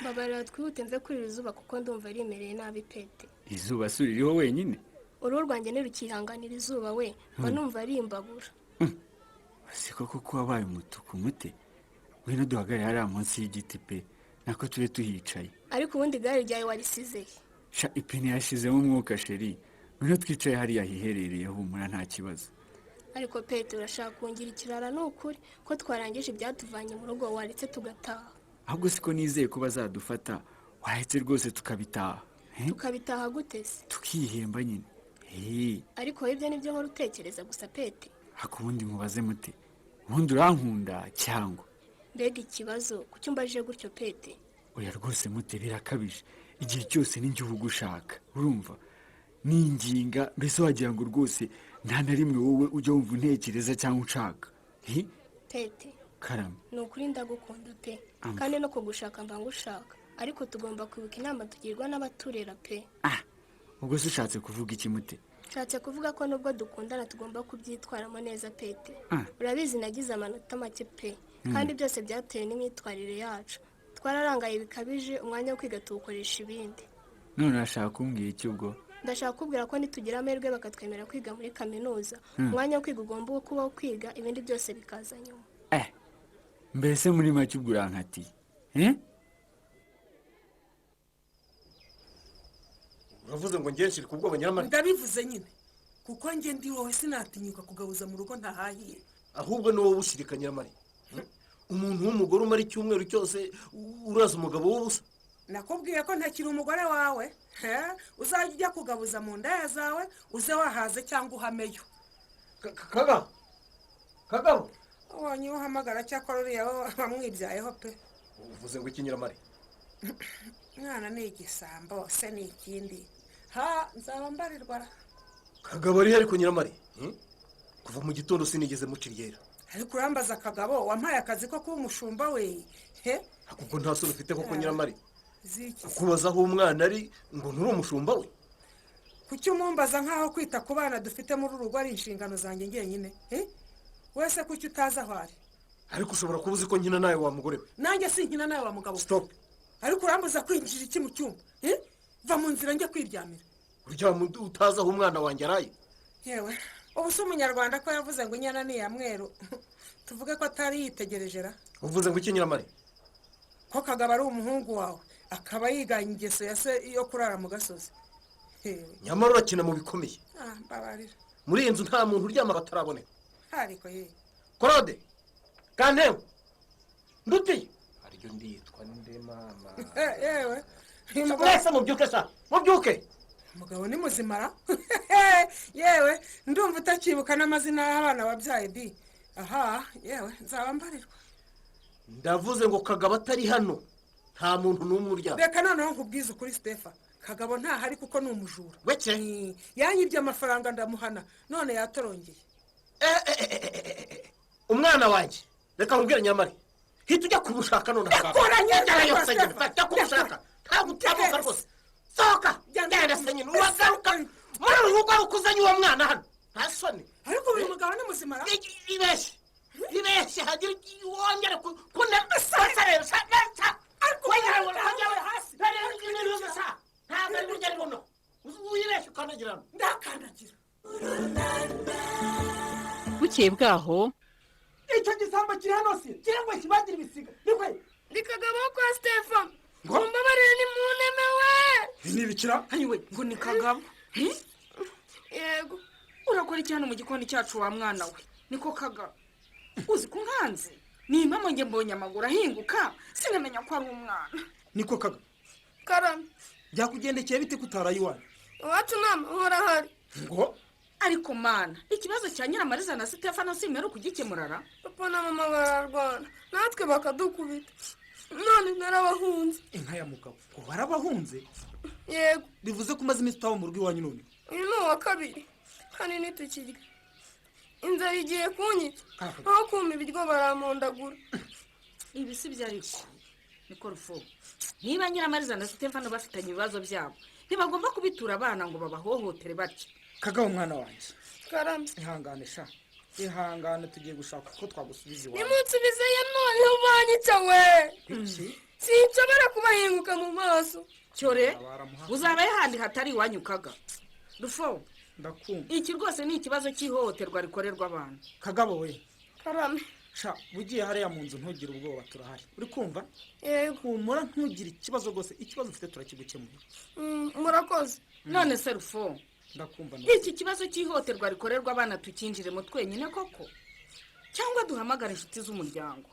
Mbabarira twihute mve kuri iri zuba kuko ndumva rimereye nabi pete. Izuba si uririho wenyine. Uruhu rwanjye ntirukihanganira izuba we, mba numva ari imbabura. Si koko ko wabaye umutuku mute? Ngwino duhagarare hariya munsi y'igiti pe, nako tube tuhicaye. Ariko ubundi igare ryawe warisize he? Sha, ipine yashizemo umwuka chérie. Ngwino twicaye hariya hiherereye, humura nta kibazo. Ariko pete, urashaka kungira ikirara ni ukuri. Ko twarangije ibyatuvanye mu rugo, waretse tugataha? Ahubwo siko nizeye ko bazadufata, wahetse rwose tukabitaha. Eh? Tukabitaha gute se? Tukihemba nyine. Hey. Ariko wowe ibyo nibyo uhora utekereza gusa pete. Ariko ubundi mubaze mute, ubundi urankunda cyangwa? Mbega ikibazo, kuki umbajije gutyo Pete? Oya rwose mute, birakabije. Igihe cyose ni igihugu ushaka, urumva ninginga, mbese wagira ngo rwose nta na rimwe wowe ujya wumva untekereza cyangwa unshaka. Hi? Pete, Karame. ni ukuri ndagukunda pe. Amva. Kandi no kugushaka mba ngushaka, ariko tugomba kwibuka inama tugirwa n'abaturera pe. Ubwo se ushatse kuvuga iki mute? Nshatse kuvuga ko nubwo dukundana tugomba kubyitwaramo neza Pete. Urabizi nagize amanota make pe. Kandi byose byatewe n'imyitwarire yacu, twararangaye bikabije, umwanya wo kwiga tuwukoresha ibindi. None urashaka kumbwira iki ubwo? Ndashaka kukubwira ko nitugira amahirwe bakatwemera kwiga muri kaminuza, umwanya wo kwiga ugomba kubaho kwiga, ibindi byose bikaza nyuma. Mbese muri make ubwo urankatiye, eh? Uravuze ngo ngenshire ku bwoba, Nyiramari? Ndabivuze nyine kuko njye ndi wowe sinatinyuka kugabuza mu rugo ntahahiye. Ahubwo ni wowe ushirika, Nyiramari. Umuntu w'umugore umara icyumweru cyose uraza umugabo w'ubusa. Nakubwiye ko ntakiri umugore wawe. He, uzajya ujya kugabuza mu ndaya zawe uze wahaze cyangwa uhameyo. Kagabo, Kagabo. Ubonye uwo uhamagara, cyakora uriya we wamwibyayeho pe. Uvuze ngo iki, Nyiramari? Mwana ni igisambo se ni ikindi, ha nzaba mbarirwa ra. Kagabo ari he ariko, Nyiramari? Kuva mu gitondo sinigeze muca iryera. Ariko urambaza Kagabo wampaye akazi ko kuba umushumba we, he? Kuko nta soni ufite koko, Nyiramari? Ziki? Kubaza aho umwana ari ngo nturi umushumba we. Kuki umumbaza nk'aho kwita ku bana dufite muri uru rugo ari inshingano zanjye njyenyine, eh? Wese kuki utazi aho ari? Ariko ushobora kuba uzi ko nkina nawe wa mugore we. Nanjye sinkina nawe wa mugabo we. Stop. Ariko urambuza kwinjira iki mu cyumba, eh? Va mu nzira njye kwiryamira. Uryama utazi aho umwana wanjye araye? Yewe, ubu se umunyarwanda ko yavuze ngo inyana ni iya mweru, tuvuge ko atari yitegereje ra? Uvuze ngo iki, Nyiramari? Ko Kagabo ari umuhungu wawe akaba yiganye ingeso ya se yo kurara mu gasozi. Hewe. Nyamara urakina mu bikomeye. Ah, mbabarira. Muri iyi nzu nta muntu uryama bataraboneka. Ariko ye. Korode kantewe ndutiye aryo nditwa nde mama? Yewe. Mwese mubyuke sa, mubyuke. Umugabo ni muzima ra? Yewe, ndumva utakibuka n'amazina y'abana wabyaye di. Aha yewe, nzaba mbarirwa. Ndavuze ngo Kagabo atari hano nta muntu n'umwe uryama. Reka noneho nkubwize ukuri Sitefa, Kagabo ntahari kuko ni umujura. Weke. Yanyibye amafaranga ndamuhana none yatorongeye. Umwana wanjye, reka nkubwire Nyiramari, hita ujya kumushaka none. Ndakora nyine. Ngera yose Stefa. nyine, jya kumushaka, ntabwo utamuka rwose. Sohoka genda se nyine, uragaruka muri uru rugo ari uko uzanye uwo mwana hano, nta soni. Ariko uyu mugabo ni muzima ra? Ibeshye, ibeshye hagira wongere kunasasa rero sa sa wongere wongere hasi sa, ntabwo ari burya ari buno wibeshye ukandagira hano. Ndakandagira. Bukeye bwaho. Icyo gisambo kiri hano se kirangwa kibagira ibisiga nikwe? Ndi Kagabo wo kwa Stefano, mumbabarire ni mu nteme we. Ntibikira. Ayiwe, ngo ni Kagabo? Yego. Urakora iki hano mu gikoni cyacu wa mwana we? Niko Kagabo, uzi ko nkanze ni impamo, njye mbonye amaguru ahinguka sinamenya ko ari umwana. Niko Kagabo. Karame. Byakugendekeye bite ko utaraye iwanyu? Iwacu nta mahoro ahari. Ngo? Ariko mana, ikibazo cya Nyiramariza na Sitefano simera kugikemurara. Papa na mama bararwana natwe bakadukubita, none narabahunze. Inka ya mugabo, ngo warabahunze? Yego. Bivuze ko umaze iminsi utaba mu rugo iwanyu none? Uyu ni uwa kabiri, hano ntitukirya, inzara igiye kunyica, aho kuma ibiryo barampondagura. Ibi si byo ariko niko rufo, niba Nyiramariza na Sitefano bafitanye ibibazo byabo ntibagomba kubitura abana ngo babahohotere batyo. Kagabo mwana wanjye. Karame. Ihangane sha, ihangane, tugiye gushaka uko twagusubiza iwawe. Nimunsubizeyo noneho banyica we. Iki? Sinshobora kubahinguka mu maso. Cyore uzabayo ahandi hatari iwanyu Kaga rufo. Ndakumva. Iki rwose ni ikibazo cy'ihohoterwa rikorerwa abantu. Kagabo we. Karame. Sha, ugiye hariya mu nzu ntugire ubwoba, turahari, uri kumva? Yego. Humura ntugire ikibazo rwose, ikibazo ufite turakigukemurira. Murakoze. None se rufo, Ndakumva. iki kibazo cy'ihohoterwa rikorerwa abana tukinjiremo twenyine koko cyangwa duhamagare inshuti z'umuryango?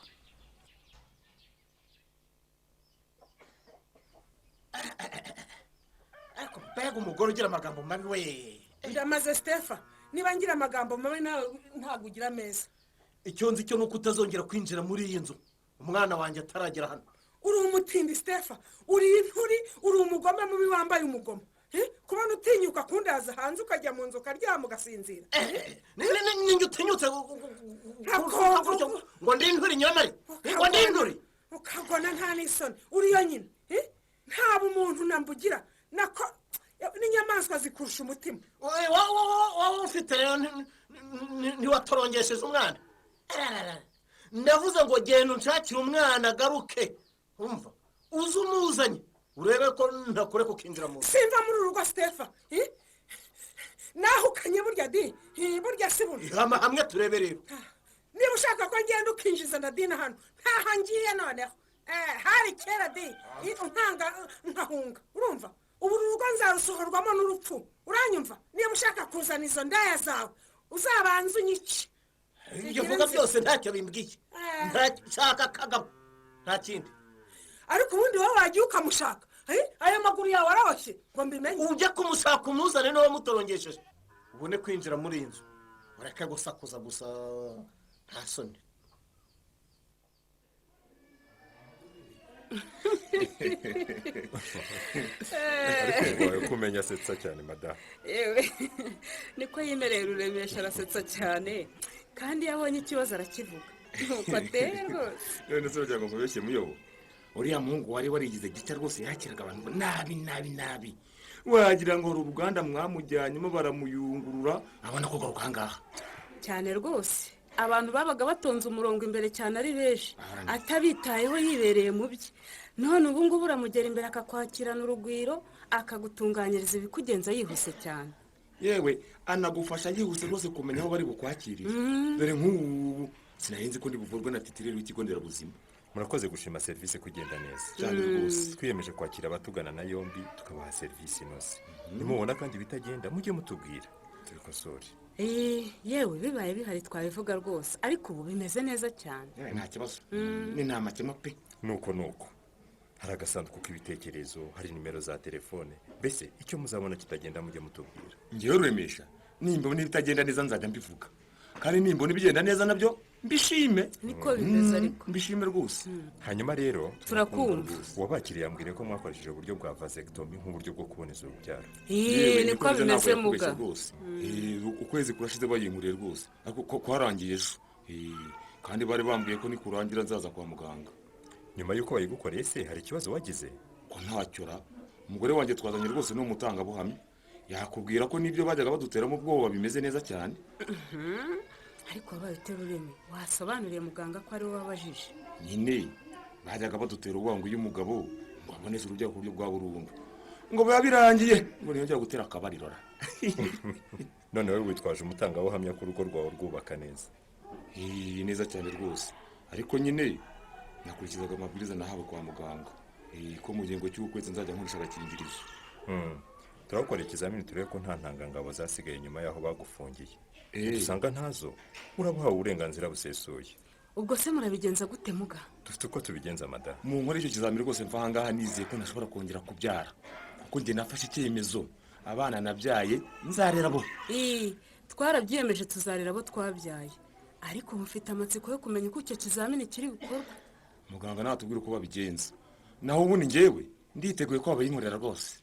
Ariko mbega umugore ugira amagambo mabi we! Ndamaze Sitefa, niba ngira amagambo mabi nawe ntabwo ugira meza. Icyo nzi cyo ni uko utazongera kwinjira muri iyi nzu. Umwana wanjye ataragera hano. Uri umutindi Stefa, uri inturi, uri umugome mubi wambaye umugoma. Kubona utinyuka kundaza hanze ukajya mu nzu ukaryama ugasinzira. Ninjye utinyutse ngo ndi inturi nyamara ngo ndi inturi. Ukagona nta n'isoni, uri yonyine. Nta bumuntu nambugira nako n'inyamaswa zikurusha umutima. Wowe ufite rero ntiwatorongesheje umwana. Ndavuze ngo genda unshakire umwana agaruke. Umva uze umuzanye urebe ko ntakureka ukinjira mu nzu. Simva muri uru rugo Stefa. Nahukanye burya di, burya si buno. Hamwe turebe rero. Niba ushaka ko ngenda ukinjiza Nadine hano, ntaha ngiye noneho. Hari kera di, untanga nkahunga. Urumva? Ubu urugo nzarusohorwamo n'urupfu. Uranyumva? Niba ushaka kuzana izo ndaya zawe, uzabanza unyice. Ibyo uvuga byose ntacyo bimbwiye. Nshaka Kagabo, nta kindi. Ariko ubundi wowe wagiye ukamushaka. Ayo maguru yawe araboshye ngo mbimenye. Ujye kumushaka umuzane niba mutorongesheje. Ubone kwinjira muri iyi nzu. Ureke gusakuza gusa nta soni. Ariko wawe kumenya asetsa cyane madamu. Yewe niko yimereye Ruremesha arasetsa cyane kandi iyo abonye ikibazo arakivuga. Nuko ateye rwose. None se uragira ngo nkubeshye muyobo? Uriya muhungu wari warigize gica rwose yakiraga abantu nabi nabi nabi. Wagira ngo uruganda mwamujyanyemo baramuyungurura abona ko garuka ngaha. Cyane rwose. Abantu babaga batonze umurongo imbere cyane ari benshi, atabitayeho yibereye mu bye. None ubu ngubu uramugera imbere akakwakirana urugwiro, akagutunganyiriza ibikugenza yihuse cyane. Yewe anagufasha yihuse rwose kumenya aho bari bukwakirire. Dore nk'ubu sinarinzi ko ndi buvurwe na titireri w'ikigo nderabuzima. Murakoze gushima serivisi kugenda neza. Cyane rwose. Twiyemeje kwakira abatugana na yombi tukabaha serivisi inoze. Nimubona kandi bitagenda mujye mutubwira tubikosore. Yewe bibaye bihari twabivuga rwose, ariko ubu bimeze neza cyane. Nta kibazo. Ni nta makemwa pe. Nuko nuko hari agasanduku k'ibitekerezo, hari nimero za telefone, mbese icyo muzabona kitagenda mujye mutubwira. Ngewe Ruremesha nimbona ibitagenda neza nzajya mbivuga, kandi nimbona ibigenda neza nabyo mbishime. Niko bimeze ariko. Mbishime rwose. Hanyuma rero turakumva. Wabakiriye yambwire ko mwakoresheje uburyo bwa vasectomy nk'uburyo bwo kuboneza urubyaro. Niko bimeze muga. Ukwezi kurashize bayinkuriye rwose, ariko kwarangiye ejo. Kandi bari bambwiye ko nikurangira nzaza kwa muganga. Nyuma y'uko bayigukoreye se hari ikibazo wagize? Ko ntacyo ra. Umugore wanjye twazanye rwose ni umutangabuhamya. Yakubwira ko nibyo bajyaga baduteramo ubwoba bimeze neza cyane. Ariko wabaye uterureme wasobanuriye muganga ko ari wowe wabajije. Nyine bajyaga badutera ubwoba ngo uyu mugabo ngo aboneze urubyaro ku buryo bwa burundu, ngo biba birangiye ngo ntiyongera gutera akabariro. None wowe witwaje umutangabuhamya ko urugo rwawe rwubaka neza. Neza cyane rwose, ariko nyine nakurikizaga amabwiriza nahawe kwa muganga ko mu gihe cy'ukwezi nzajya nkoresha agakingirizo. Turakora ikizamini turebe ko nta ntangangabo zasigaye nyuma y'aho bagufungiye. Usanga ntazo, urabuhawe uburenganzira busesuye. Ubwo se murabigenza gute muga? Dufite uko tubigenza madamu. Mu nkore icyo kizamini rwose mva ahangaha nizeye ko ntashobora kongera kubyara, kuko njye nafashe icyemezo abana nabyaye nzarera bo. Twarabyiyemeje tuzarera abo twabyaye, ariko mufite amatsiko yo kumenya uko icyo kizamini kiri bukorwe. Muganga natubwira uko babigenza, naho ubundi njyewe nditeguye ko babayinkorera rwose.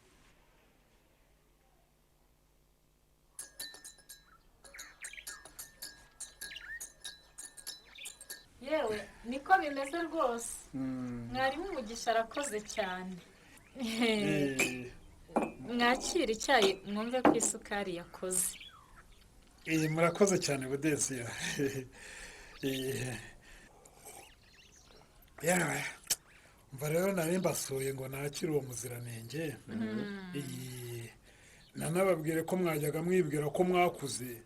Yewe niko bimeze rwose. Mwarimu Mugisha arakoze cyane. Mwakira icyayi mwumve ko isukari yakoze. Murakoze cyane Budensiya. Yewe mva rero nari mbasuye ngo nakire uwo muziranenge. Nanababwire ko mwajyaga mwibwira ko mwakuze,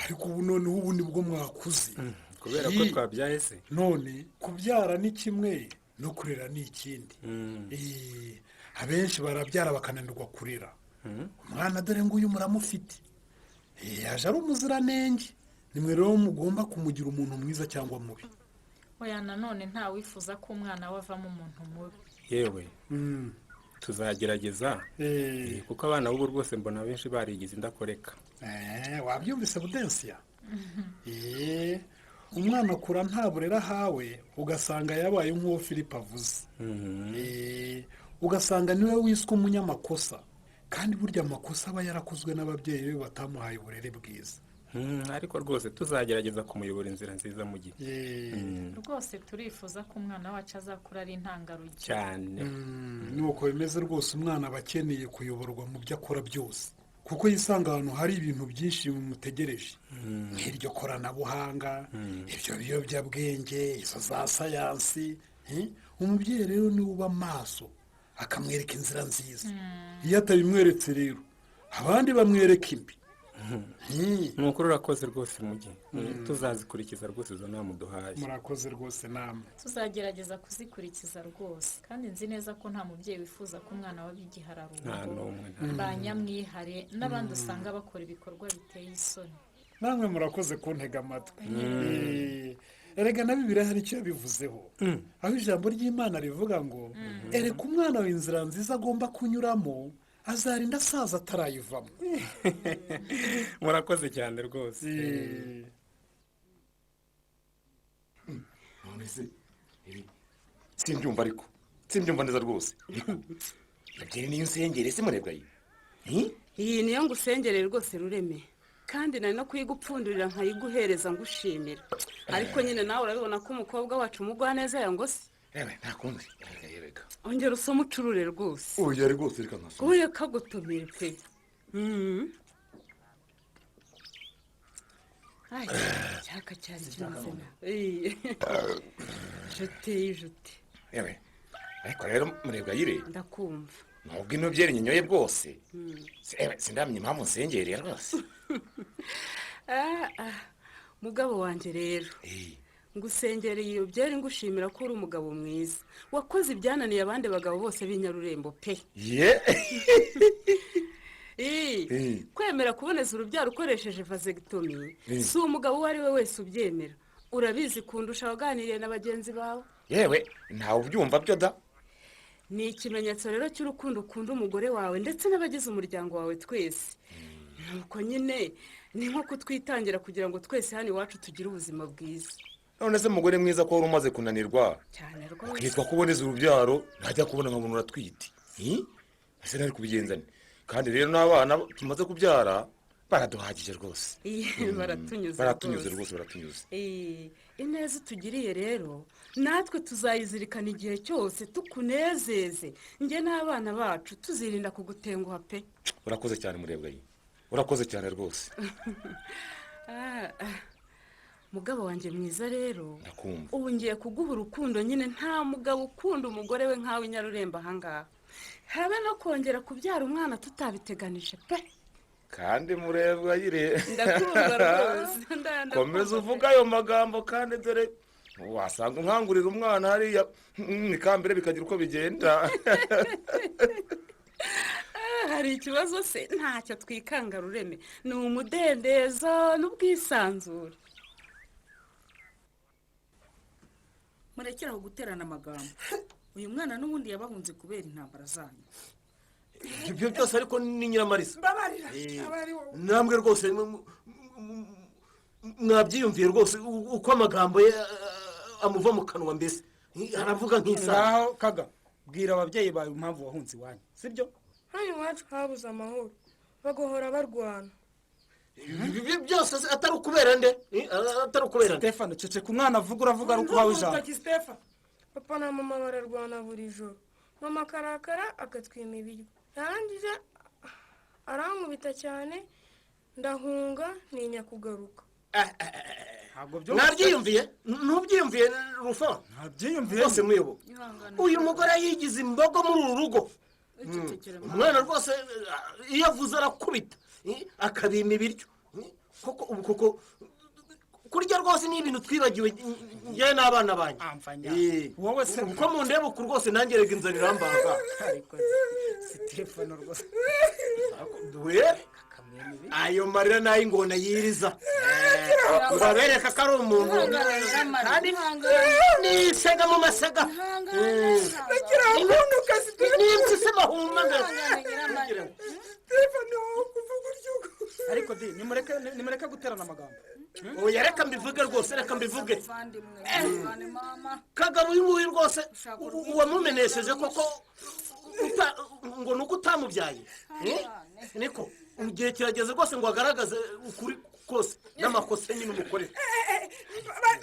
ariko ubu noneho ubu nibwo mwakuze. Kubera ko twabyaye se? None kubyara ni kimwe no kurera ni ikindi. Abenshi barabyara bakananirwa kurera. Umwana dore nguyu muramufite, yaje ari umuziranenge, nimwe rero mugomba kumugira umuntu mwiza cyangwa mubi. Oya nanone nta wifuza ko umwana we avamo umuntu mubi. Yewe tuzagerageza, kuko abana b'ubu rwose mbona benshi barigize indakoreka. Wabyumvise Budensiya? Umwana akura nta burere ahawe, ugasanga yabaye nk'uwo Philip avuze. Ugasanga niwe wiswe umunyamakosa, kandi burya amakosa aba yarakozwe n'ababyeyi be batamuhaye uburere bwiza. Ariko rwose tuzagerageza kumuyobora inzira nziza mu gihe. Rwose turifuza ko umwana wacu azakura ari intangarugero. Cyane. Nuko bimeze rwose, umwana aba akeneye kuyoborwa mu byo akora byose, kuko yisanga ahantu hari ibintu byinshi bimutegereje, nk'iryo koranabuhanga, ibyo biyobyabwenge, izo za sayansi. Umubyeyi rero niwe uba maso akamwereka inzira nziza. Iyo atabimweretse rero, abandi bamwereka imbi. Ni ukuri urakoze rwose mugi, tuzazikurikiza rwose izo nama uduhaye. Murakoze rwose namwe. Tuzagerageza kuzikurikiza rwose, kandi nzi neza ko nta mubyeyi wifuza ko umwana we aba igihararumbo, Nta n'umwe, nta ba nyamwihare n'abandi usanga bakora ibikorwa biteye isoni. Namwe murakoze kuntega amatwi. Erega na Bibiliya hari icyo yabivuzeho, aho ijambo ry'Imana rivuga ngo ereka umwana wawe inzira nziza agomba kunyuramo, azarinda asaza atarayivamo. Murakoze cyane rwose. None se simbyumva, ariko simbyumva neza rwose. Ebyiri niyo nsengere se murebwa yi? Iyi niyo ngusengere rwose Rureme, kandi nari no kuyigupfundurira nkayiguhereza ngushimira, ariko nyine nawe urabibona ko umukobwa wacu umugwaneza yangose. Yewe, nta kundi, reka yereka. Ongera usome ucurure rwose. Oya rwose, reka nkasoma. Oya kagutumire pe. Ay, cyaka cyari kimeze na jute jute. Yewe, ariko rero murebwa yire, Ndakumva. nubwo ino byeri nyinyoye bwose, yewe sindamenya impamvu nsengereye rwose. Ah, ah, mugabo wanjye rero, ngusengereye iyo byeri ngushimira ko uri umugabo mwiza wakoze ibyananiye abandi bagabo bose b'inyarurembo pe. Ye. Kwemera kuboneza urubyaro ukoresheje vasectomy, si umugabo uwo ari we wese ubyemera. Urabizi kundusha, waganiriye na bagenzi bawe. Yewe, ntawe ubyumva byo da. Ni ikimenyetso rero cy'urukundo ukunda umugore wawe ndetse n'abagize umuryango wawe twese. Nuko nyine ni nko kutwitangira kugira ngo twese hano iwacu tugire ubuzima bwiza. None se mugore mwiza, ko wari umaze kunanirwa Cyane rwose. ukitwa kuboneza urubyaro, ntajya kubona nkabona uratwite? Ese nari kubigenza nte? Kandi rero n'abana tumaze kubyara baraduhagije rwose. Baratunyuze. Baratunyuze rwose, baratunyuze. Ineza utugiriye rero natwe tuzayizirikana igihe cyose, tukunezeze njye n'abana bacu, tuzirinda kugutenguha pe. Urakoze cyane murebwa yi, urakoze cyane rwose. Ah, ah. Mugabo wanjye mwiza rero, Ndakumva. ubu ngiye kuguha urukundo nyine. Nta mugabo ukunda umugore we nkawe Nyarurembo ahangaha, habe no kongera kubyara umwana tutabiteganije pe. Kandi murebwa yire, Ndakumva rwose. Komeza uvuga ayo magambo, kandi dore wasanga unkangurira umwana hariya nikambere bikagira uko bigenda. Ah, hari ikibazo se? Ntacyo twikanga Rureme, ni umudendezo n'ubwisanzure. Murekere aho guterana amagambo. Uyu mwana n'ubundi yabahunze kubera intambara zanyu. Ibyo byose ariko ni Nyiramarisa. Mbabarira, aba ari wowe. Namwe rwose mwabyiyumviye rwose uko amagambo ye amuva mu kanwa, mbese aravuga nk'isaha. Ngaho Kaga, bwira ababyeyi bawe impamvu wahunze iwanyu, sibyo? Hano iwacu habuze amahoro, bagahora barwana. Ibi byose se atari ukubera nde? Atari ukubera nde? Stefano, ceceka, umwana avuga, uravuga ari uko uhawe ijambo. Stefano. Papa na mama bararwana buri joro, mama akarakara akatwima ibiryo, yarangiza arankubita cyane, ndahunga ntinya kugaruka. Mwabyiyumviye? Ntubyiyumviye Rufa? Ntabyiyumviye. Rwose muyobo, uyu mugore yigize imbogo muri uru rugo. Umwana rwose iyo avuze arakubita, akabima ibiryo. Koko ubu koko kurya rwose ni ibintu twibagiwe njyewe n'abana banjye. Wowe se uko mundeba uku rwose, nanjye rega inzara irambaga. Stefano rwose. We, ayo marira n'ay'ingona yiriza urabereka ko ari umuntu kandi nisega mu masega Nagira ukuntu kazi. N'impyisi mahuma mbere. Stefano, kuvuga utyo. Ariko di, nimureke, nimureke guterana amagambo. Oya, reka mbivuge rwose, reka mbivuge. Kagabo uyu nguyu rwose, uwamumenesheje koko ngo ni uko utamubyaye. Eh? Niko igihe kirageze rwose ngo agaragaze ukuri kose n'amakosa nyine umukorera.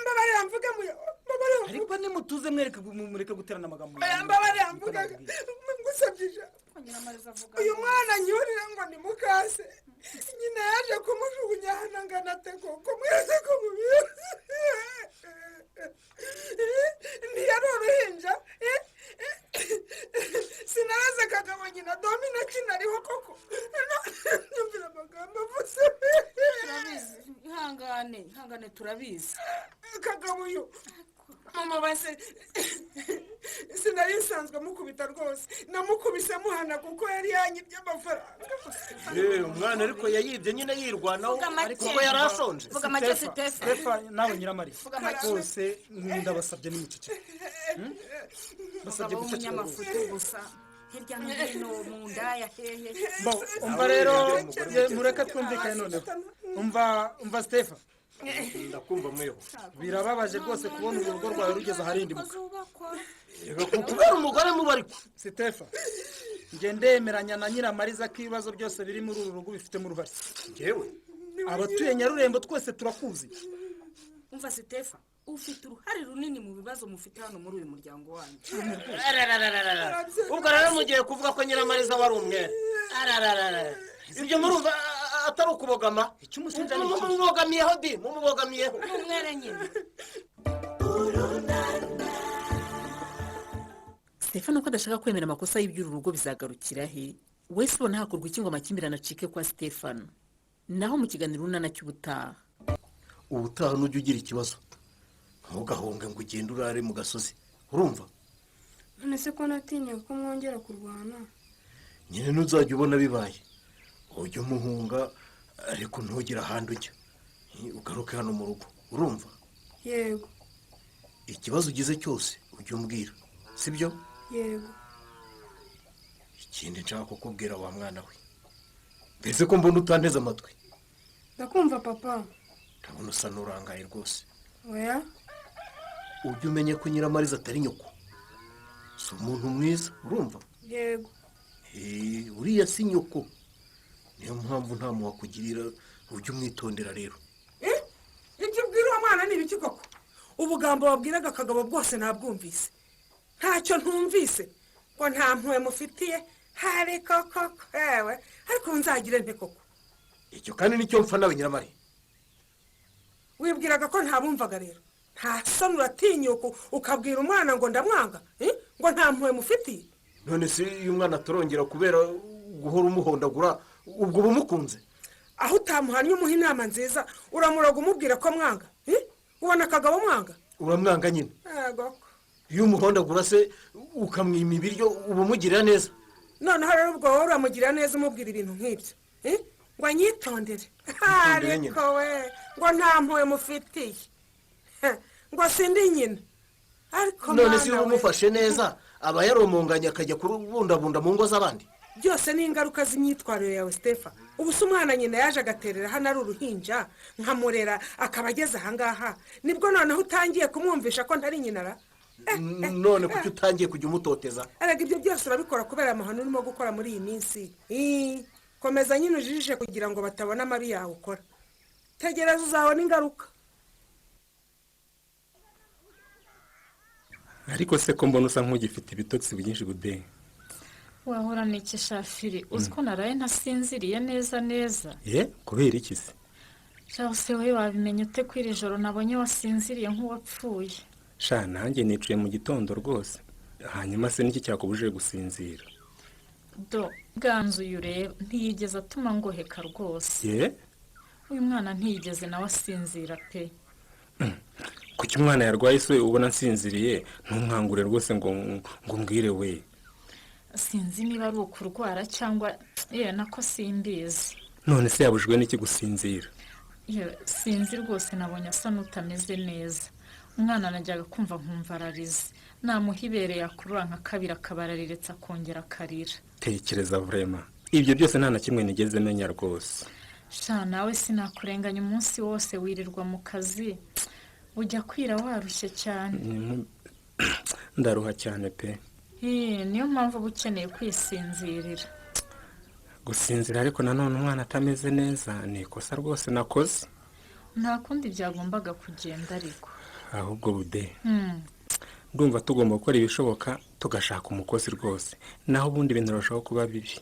Mbabarira mvuge, muyo, mbabarira. Ariko nimutuze, mwereke, mureke guterana amagambo. Oya, mbabarira mvuge, ngusabye ijambo. Uyu mwana nyurira ngo ni mukase, nyina yaje kumujugunya hano angana ate koko? Mwese ko mubizi, ntiyari uruhinja. Sinaraze Kagabo nyina Domina kinariho koko. Nyumvira amagambo avuze. Turabizi, ihangane, ihangane, turabizi. Kagabo uyu mama base, sinari nsanzwe amukubita rwose, namukubise muhana kuko yari yanyibye amafaranga. Umwana ariko yayibye nyine yirwanaho Vuga make. kuko yari ashonje. Vuga make, Sitefa. Stefa nawe Nyiramariza, Vuga make. rwose ndabasabye nimuceceke. Basabye Umugabo guceceka rwose. w'umunyamafuti gusa hirya no hino mu ndaya hehe. Bo, umva rero, mureke twumvikane noneho. Umva, umva Stefa. Ndakumva mweho. Birababaje rwose kubona uru rugo rwawe rugeze aharindimuka. Kubera umugore mubi ariko. Sitefa, njye ndemeranya na Nyiramariza ko ibibazo byose biri muri uru rugo bifitemo uruhare. Njyewe? Abatuye Nyarurembo twese turakuzi. Umva Sitefa, ufite uruhare runini mu bibazo mufite hano muri uyu muryango wanyu. Ararararara. Ubwo rero mugiye kuvuga ko Nyiramariza wari umwere? Arararara, ibyo murumva atari ukubogama? Mumubogamiyeho di, mumubogamiyeho. Ni umwere nyine. Stefano ko adashaka kwemera amakosa y'iby'uru rugo, bizagarukira he? Wese ubona hakorwa iki ngo amakimbirane acike kwa Stefano? Naho mu kiganiro Urunana cy'ubutaha. Ubutaha nujya ugira ikibazo, ntugahunge ngo ugende urare mu gasozi, urumva? None se ko natinyaga ko mwongera kurwana? Nyine ntuzajya ubona bibaye ujye umuhunga, ariko ntugire ahandi ujya, ugaruke hano mu rugo, urumva? Yego. Ikibazo ugize cyose ujye umbwira, sibyo? Yego. Ikindi nshaka kukubwira, wa mwana we, mbese ko mbona utanteze amatwi? Ndakumva, papa. Ndabona usa n'urangaye rwose. Oya. Ujye umenya ko Nyiramariza atari nyoko, si umuntu mwiza, urumva? Yego. Uriya si nyoko, niyo mpamvu nta muwa kugirira, ujye umwitondera rero. Ibyo ubwira uwo mwana ni ibiki koko? Ubugambo wabwiraga Akagabo bwose nabwumvise, ntacyo ntumvise, ngo nta mpuhwe mufitiye hari koko. Ewe, ariko nzagire nte koko? Icyo kandi nicyo mpfa nawe, Nyiramari. Wibwiraga ko ntabumvaga rero? Nta soni, uratinyuka ukabwira umwana ngo ndamwanga, eh? Ngo nta mpuhwe mufitiye. None se iyo umwana atorongera kubera guhora umuhondagura, ubwo uba umukunze? Aho utamuhannye umuha inama nziza, uramuraga umubwira ko mwanga, eh? Ubona Akagabo mwanga? Uramwanga nyine. Yego. Iyo umuhondagura se ukamwima ibiryo, uba umugirira neza? Noneho rero ubwo wowe uramugirira neza umubwira ibintu nk'ibyo, eh? Ngo anyitondere. Yitondere nyine. Ariko we, ngo nta mpuhwe mufitiye, ngo sindi nyina, ariko None se iyo mwana we. umufashe neza, aba yaromonganye akajya kurubundabunda mu ngo z'abandi? Byose ni ingaruka z'imyitwarire yawe, Stefa. Ubu se umwana nyina yaje agaterera hano ari uruhinja, nkamurera akaba ageze ahangaha, nibwo noneho utangiye kumwumvisha ko ntari nyina ra? None kuki utangiye kujya umutoteza? Erega ibyo byose urabikora kubera amahano urimo gukora muri iyi minsi. Ii, komeza nyine ujijishe kugira ngo batabona amabi yawe ukora. Tegereza uzabona ingaruka. Ariko se ko mbona usa nk'ugifite ibitotsi byinshi, Bude? Wahora n'iki shafiri, uzi ko naraye ntasinziriye neza neza? Ye, kubera iki se? Cyangwa we wabimenya ute ko iri joro nabonye wasinziriye nk'uwapfuye? Sha, nanjye nicuye mu gitondo rwose. Hanyuma se niki cyakubujije gusinzira? Do bwanzu uyu ureba ntiyigeze atuma ngoheka rwose. Ye? Uyu mwana ntiyigeze nawe asinzira pe. Kuki umwana yarwaye se ubona nsinziriye, ntumwangure rwose ngo umbwire we? Sinzi niba ari ukurwara cyangwa yewe nako simbizi. None se yabujijwe n'iki gusinzira? Yewe, sinzi rwose, nabonye asa n'utameze neza. Umwana najyaga kumva nkumva ararize, namuha ibere yakurura nka kabiri akaba arariretse, akongera akarira. Tekereza, vraiment, ibyo byose nta na kimwe nigeze menya rwose. Sha nawe sinakurenganya, umunsi wose wirirwa mu kazi, ujya kwira warushye cyane. Ndaruha cyane pe. Niyo mpamvu uba ukeneye kwisinzirira. Gusinzira ariko nanone umwana atameze neza ni ikosa rwose nakoze. Nta kundi byagombaga kugenda ariko. Ahubwo bude, ndumva tugomba gukora ibishoboka tugashaka umukozi rwose, naho ubundi ibintu birushaho kuba bibi.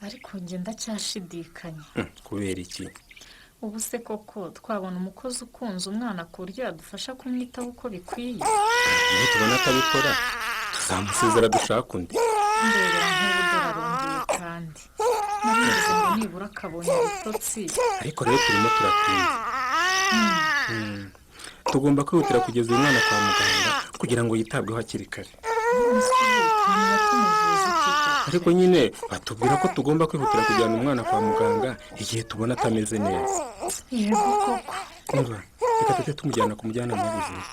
Ariko njye ndacyashidikanya. Kubera iki? Ubu se koko twabona umukozi ukunze umwana ku buryo yadufasha kumwitaho uko bikwiye? Niyo tubona atabikora tuzamusezera dushaka undi. Ndebera nk'ubu dore arongeye kandi. Narigize ngo nibura akabonye ibitotsi. Ariko rero turimo turatinda. Tugomba kwihutira kugeza uyu mwana kwa muganga kugira ngo yitabweho hakiri kare. Ariko nyine batubwira ko tugomba kwihutira kujyana umwana kwa muganga igihe tubona atameze neza. Yego koko. Umva, reka tujye tumujyana ku mujyanama w'ubuzima.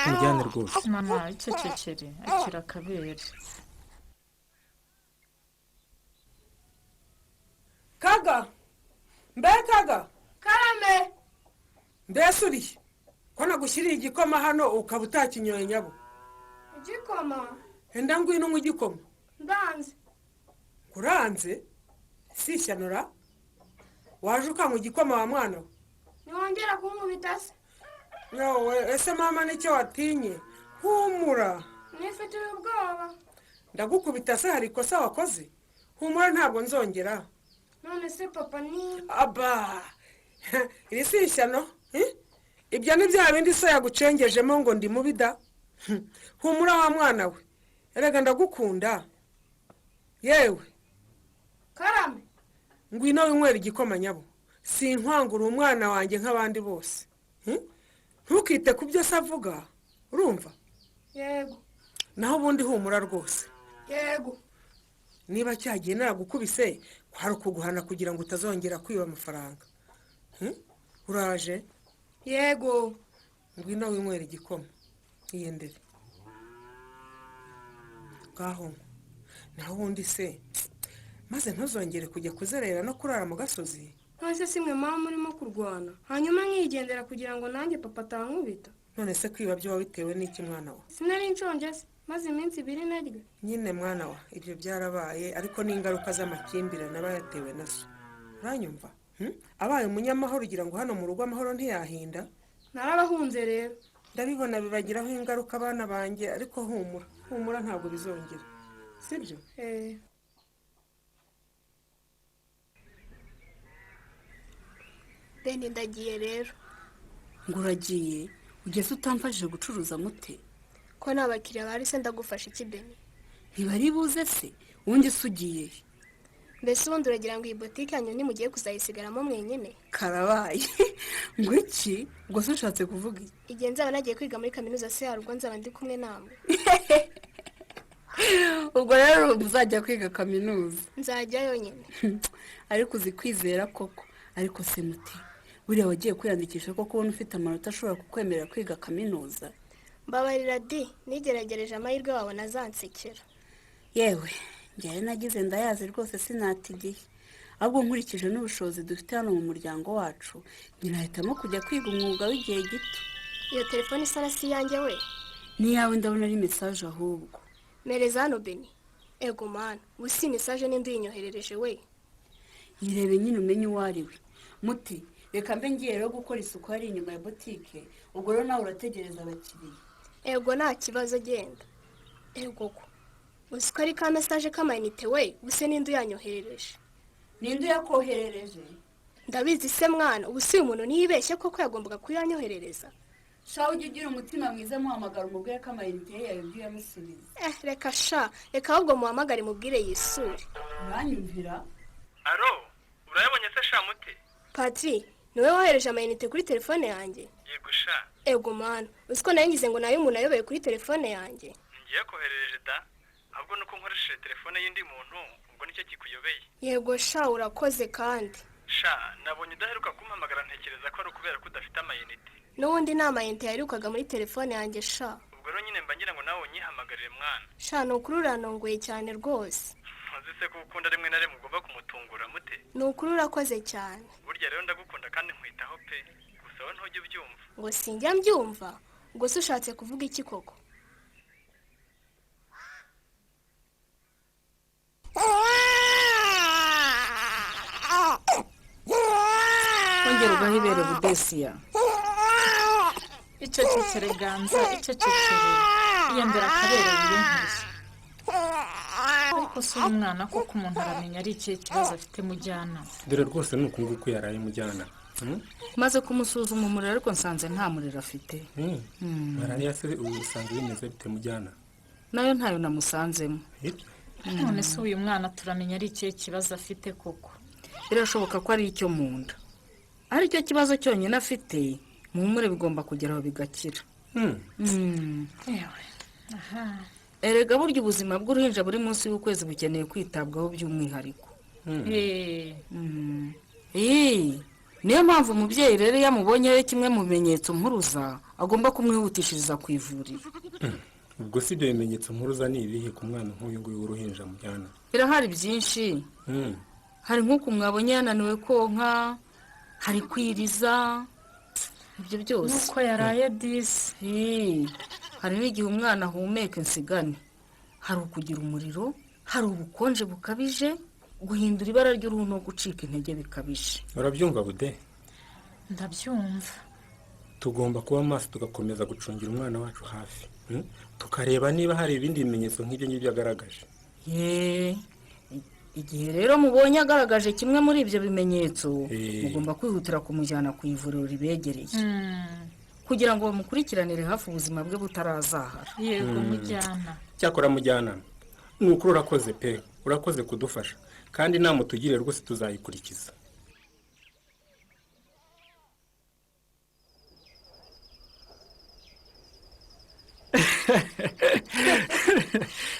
Tumujyane rwose. Mama icecekere, akira akabere. Kaga, mbe Kaga. Karame. Mbese uriye ko nagushyiriye igikoma hano ukaba utakinyoye nyabo? Igikoma? Enda ngwino unywe igikoma. Ndanze. Kuranze? Si ishyano. Waje ukanywa igikoma wa mwana we? Ntiwongera kunkubita se? Yowe, ese mama nicyo watinye? Humura. Nifitiye ubwoba. Ndagukubita se hari ikosa wakoze? Humura ntabwo nzongera. None se papa ni Aba, iri si ishyano? Ibyo ni bya bindi so yagucengejemo ngo ndi mubi da. Humura wa mwana we, erega ndagukunda. Yewe. Karame. Ngwino winywera igikoma nyabo. Sinkwangura umwana wanjye nk'abandi bose. Ntukite ku byo se avuga, urumva? Yego. Naho ubundi humura rwose. Yego. Niba cyagiye naragukubise kwari ukuguhana kugira ngo utazongera kwiba amafaranga. Uraje? Yego. Ngwino winywera igikoma. Iyendere. Ngaho. Naho ubundi se maze ntuzongere kujya kuzerera no kurara mu gasozi. None se mwe mama murimo kurwana hanyuma nkigendera kugira ngo nanjye papa atankubita? None se kwiba byo wabitewe n'iki mwana wa? Sinari nshonje se, maze iminsi ibiri narya. Nyine mwana wa, ibyo byarabaye ariko n'ingaruka z'amakimbirane aba yatewe na so. Uranyumva? Abaye umunyamahoro ugira ngo hano mu rugo amahoro ntiyahinda. Narabahunze rero. Ndabibona bibagiraho ingaruka abana banjye, ariko humura, humura ntabwo bizongera. Sibyo? Bene ndagiye rero. Ngo uragiye? Ugeze utamfashije gucuruza mute? Ko nta bakiriya bari se ndagufasha iki Beni? Ntibari buze se? Ubundi se ugiye? Mbese ubundi uragira ngo iyi botike yanyu ntimugiye kuzayisigaramo mwenyine? Karabaye. Ngo iki? Ubwo se ushatse kuvuga iki? Igihe nzaba nagiye kwiga muri kaminuza se hari ubwo nzaba ndi kumwe namwe. Ubwo rero uzajya kwiga kaminuza? Nzajya yonyine. Ariko uzi kwizera koko. Ariko se mute, buriya wagiye kwiyandikisha ko kubona ufite amanota ashobora kukwemerera kwiga kaminuza? Mbabarira di, nigeragereje amahirwe wabona azansekera. Yewe, njyewe nagize ndayazi rwose sinatigiye. Ahubwo nkurikije n'ubushobozi dufite hano mu muryango wacu, nahitamo kujya kwiga umwuga w'igihe gito. Iyo telefone isa na si iyanjye we? N'iyawe ndabona ari mesaje ahubwo. Mereza hano Beni. Ego mana, ubu si mesaje n'indi uyinyoherereje we? Yirebe nyine umenye uwo ari we. Muti, reka mbe ngiye rero gukora isuku hari inyuma ya botike, ubwo rero nawe urategereza abakiriya. Ego nta kibazo genda. Ego ko uzi ko ari ka mesaje k'amayinite we, ubuse n'indi uyanyoherereje? Ninde uyakoherereje? Ndabizi se mwana, ubu si uyu muntu niyibeshye koko yagombaga kuyanyoherereza. Sha ujye ugira umutima mwiza, muhamagara umubwire ko amayinite ye yayobye uyamusubiza. Reka sha, reka ahubwo muhamagare mubwire yisure. Uranyumvira? Aro, urayabonye se sha mute? Patri, niwe wohereje amayinite kuri telefone yanjye? Yego sha. Ego mana, uzi ko nayo ngo nayo umuntu ayoboye kuri telefone yanjye. Ngiye koherereje da, ahubwo nuko nkoresheje telefone y'undi muntu, ubwo nicyo kikuyobeye. Yego sha, urakoze kandi. Sha, nabonye udaheruka kumpamagara ntekereza ko ari ukubera ko udafite amayinite. N'ubundi nta mayinite yaherukaga muri telefone yanjye sha. Ubwo rero nyine mba ngira ngo nawe unyihamagarire mwana. Sha, ni ukuri uranongoye cyane rwose. Ntuzi se ko ukunda rimwe na rimwe ugomba kumutungura mute? Ni ukuri urakoze cyane. Burya rero ndagukunda. ujya ubyumva. Ngo sinjya mbyumva? Ubwo se ushatse kuvuga iki koko? Ongera ugahe ibere, Budesiya. Icecekere Ganza, icecekere. Iyendera akabere wiyonkeje. Ariko si uyu mwana koko, umuntu aramenya ari ikihe kibazo afite, mujyana? Dore rwose ni uku nguku yaraye, mujyana. Maze kumusuzuma umuriro, ariko nsanze nta muriro afite. Malariya se ubu usanga bimeze bite, mujyana? Nayo ntayo namusanzemo. None se uyu mwana turamenya ari ikihe kibazo afite koko? Birashoboka ko ari icyo mu nda, aricyo kibazo cyonyine afite. Muhumure, bigomba kugeraho bigakira. Yewe, aha. Erega burya ubuzima bw'uruhinja buri munsi y'ukwezi bukeneye kwitabwaho by'umwihariko. Niyo mpamvu umubyeyi rero iyo amubonyeho kimwe mu bimenyetso mpuruza, agomba kumwihutishiriza ku ivuriro. Ubwo si ibyo bimenyetso mpuruza ni ibihe ku mwana nk'uyu nguyu w'uruhinja, mujyana? Birahari byinshi. Hari nk'uku mwabonye yananiwe konka, hari kwiriza, ibyo byose. Nuko yaraye disi. Hari n'igihe umwana ahumeka insigane, hari ukugira umuriro, hari ubukonje bukabije, guhindura ibara ry'uruhu no gucika intege bikabije. Urabyumva, Bude? Ndabyumva. Tugomba kuba maso, tugakomeza gucungira umwana wacu hafi, Tukareba niba hari ibindi bimenyetso nk'ibyo ngibyo agaragaje. Ye, igihe rero mubonye agaragaje kimwe muri ibyo bimenyetso, mugomba kwihutira kumujyana ku ivuriro ribegereye kugira ngo bamukurikiranire hafi ubuzima bwe butarazahara. Yego, mujyana. Cyakora mujyana, ni ukuri urakoze pe, urakoze kudufasha, kandi inama utugiriye rwose tuzayikurikiza.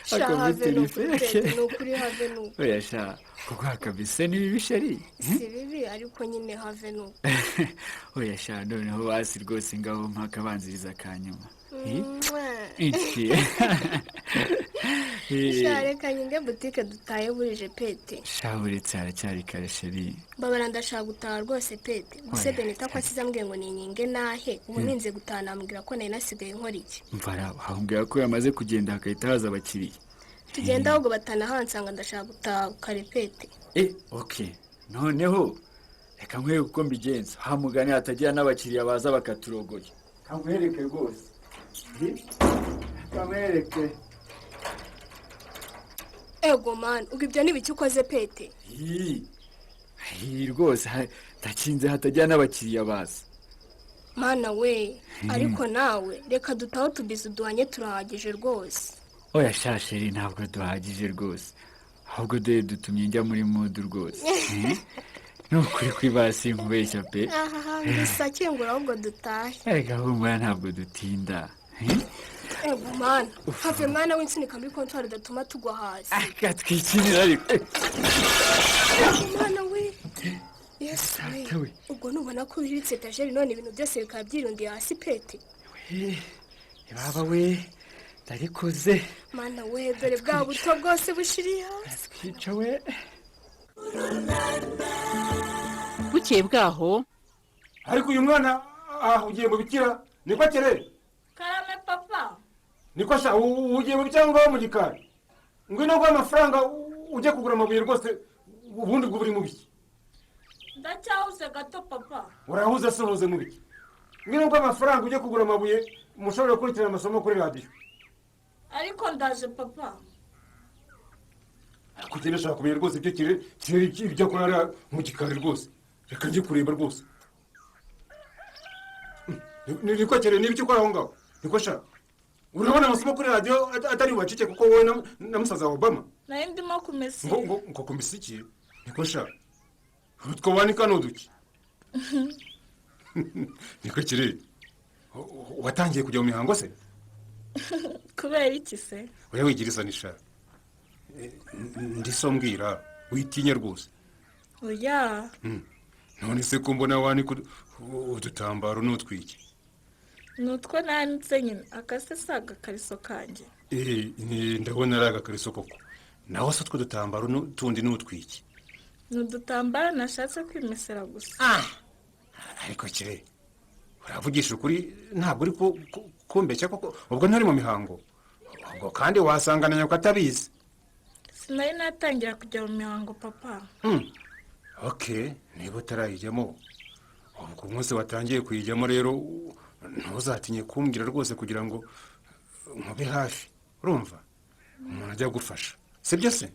Sha, have ni ukuri pete, ni ukuri, have ni ukuri. Oya sha, kuguha kabisa ni bibi, chérie. Si bibi, ariko nyine have ni uko. Oya sha, noneho basi rwose ngaho mpaka banziriza akanyuma. Mwah. Iki. Sha, reka nyinge butike dutaye burije, pete. Sha, uretse haracyari kare, chérie. Mbabara, ndashaka gutaha rwose, pete. Gusa Oya, Benita ko asize ambwiye ngo ninkinge nahe, ubu ninze gutaha namubwira ko nari nasigaye nkora iki? Mvara hambwira ko yamaze kugenda hagahita haza abakiriya. Tugenda ahubwo batanahansanga, ndashaka gutaha kare, pete. Ok, noneho reka nkwereke uko mbigenza, hamugani hatagira n'abakiriya baza bakaturogoya. Kankwereke rwose. Kankwereke. Ego mani, ubwo ibyo ni ibiki ukoze, pete? Hi. Hi, rwose ndakinze hatagira n'abakiriya baza. Mana we! Ariko nawe reka dutahe, utubizi duhanye turahagije rwose. Oya sha chérie, ntabwo duhagije rwose, ahubwo dore dutumye njya muri mood rwose. Ni ukuri kwibasi nkubeshya pe. Ahaha, gusa kingura ahubwo dutahe. Erega humura, ntabwo dutinda. Ego mana, have mwana w'insunika muri kontwari udatuma tugwa hasi. Reka twikinira ariko. Ego mana we, Yesu we! Data we. Ubwo nubona ko uhiritse etajeri, none ibintu byose bikaba byirundiye hasi, pete. Baba we, ndarikoze. Mana we, dore bwa buto bwose bushiriye hasi. Twica we. Bukeye bwaho. Ariko uyu mwana ugiye mu bikira, niko kerere? Karame, papa. Niko sha, ugiye mu bikira ngaho mu gikari? Ngwino guha amafaranga ujye kugura amabuye rwose. Ubundi bwo buri mu biki? Ndacyahuze gato, papa. Urahuze se? Uhuze mu biki? Ngwino guha amafaranga ujye kugura amabuye, mushobora gukurikirana amasomo kuri radiyo. Ariko ndaje, papa. Ariko ugenda ushaka kumenya rwose ibyo kirere kirere ibyo akora hariya mu gikari rwose. Reka njye kureba rwose. Niko kirere, n'ibyo ukora aho ngaho? Niko sha, urabona amasomo kuri radiyo atari bubacike kuko wowe na musaza wa Obama? Nari ndimo kumesa. Ngo kumesa iki? Niko sha, utwo wanika ni uduki? Niko kirere, watangiye kujya mu mihango se? Kubera iki se? Oya, wigira isoni sha. Ndiso mbwira, witinya rwose. Oya. None se ko mbona wanika udutambaro n'utwiki? Ni utwo nanitse nyine, akase si agakariso kanjye. Ndabona ari agakariso koko. Naho se utwo dutambaro tundi ni utwiki? Ni udutambaro nashatse kwimesera gusa. Ariko kire, Uravugisha ukuri, ntabwo uri kumbeshya koko? Ubwo ntari mu mihango? Ubwo kandi wasanga na nyoko atabizi. Sinari natangira kujya mu mihango papa. Ok, niba utarayijyamo, ubwo umunsi watangiye kuyijyamo rero ntuzatinye kumbwira rwose, kugira ngo nkube hafi. Urumva, umuntu ajya agufasha, sibyo se?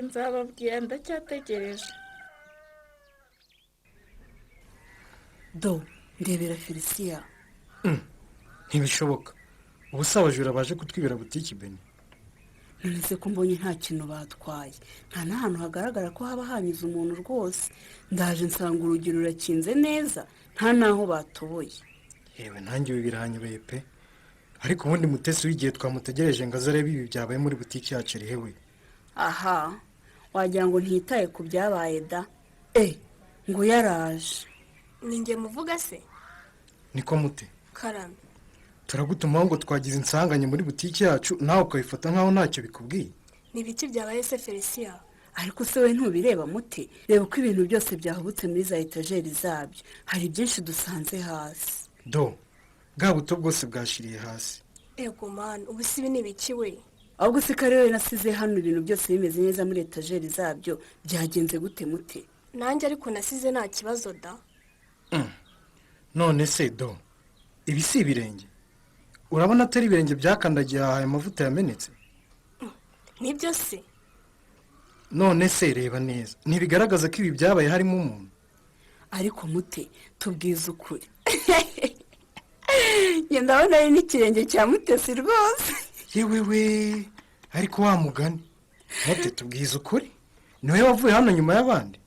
Nzababwira, ndacyategereje. Do, ndebera Felisiya. Ntibishoboka, ubu si abajura baje kutwibira butiki Beni? None se ko mbonye nta kintu batwaye, nta n'ahantu hagaragara ko haba hanyuze umuntu rwose? Ndaje nsanga urugi rurakinze neza, nta n'aho batoboye. Yewe, nanjye ibi birahanyobeye pe. Ariko ubundi Mutesi w'igihe twamutegereje ngo aze arebe ibi byabaye muri butiki yacu ari hewe? Aha wagira ngo ntitaye ku byabaye da. Ngo yaraje. Ni njye muvuga se? Niko mute? Karame. Turagutumaho ngo twagize insanganya muri butiki yacu, nawe ukabifata nkaho ntacyo bikubwiye. Ni ibiki byabaye se Felisiya? Ariko se we ntubireba mute? Reba uko ibintu byose byahubutse muri za etajeri zabyo, hari byinshi dusanze hasi. Do, bwa buto bwose bwashiriye hasi. Ego mani, ubu si ibi ni ibiki we? Ahubwo se ko ari wowe nasize hano ibintu byose bimeze neza muri etajeri zabyo, byagenze gute mute? Nanjye ariko nasize nta kibazo da. None se do, ibi si ibirenge? Urabona atari ibirenge byakandagiye aha aya mavuta yamenetse? Nibyo se? None se reba neza, ntibigaragaza ko ibi byabaye harimo umuntu? Ariko mute, tubwize ukuri, njye ndabona ari n'ikirenge cya Mutesi rwose. Yewe we, ariko wa mugani mute, tubwize ukuri, niwe wavuye hano nyuma y'abandi?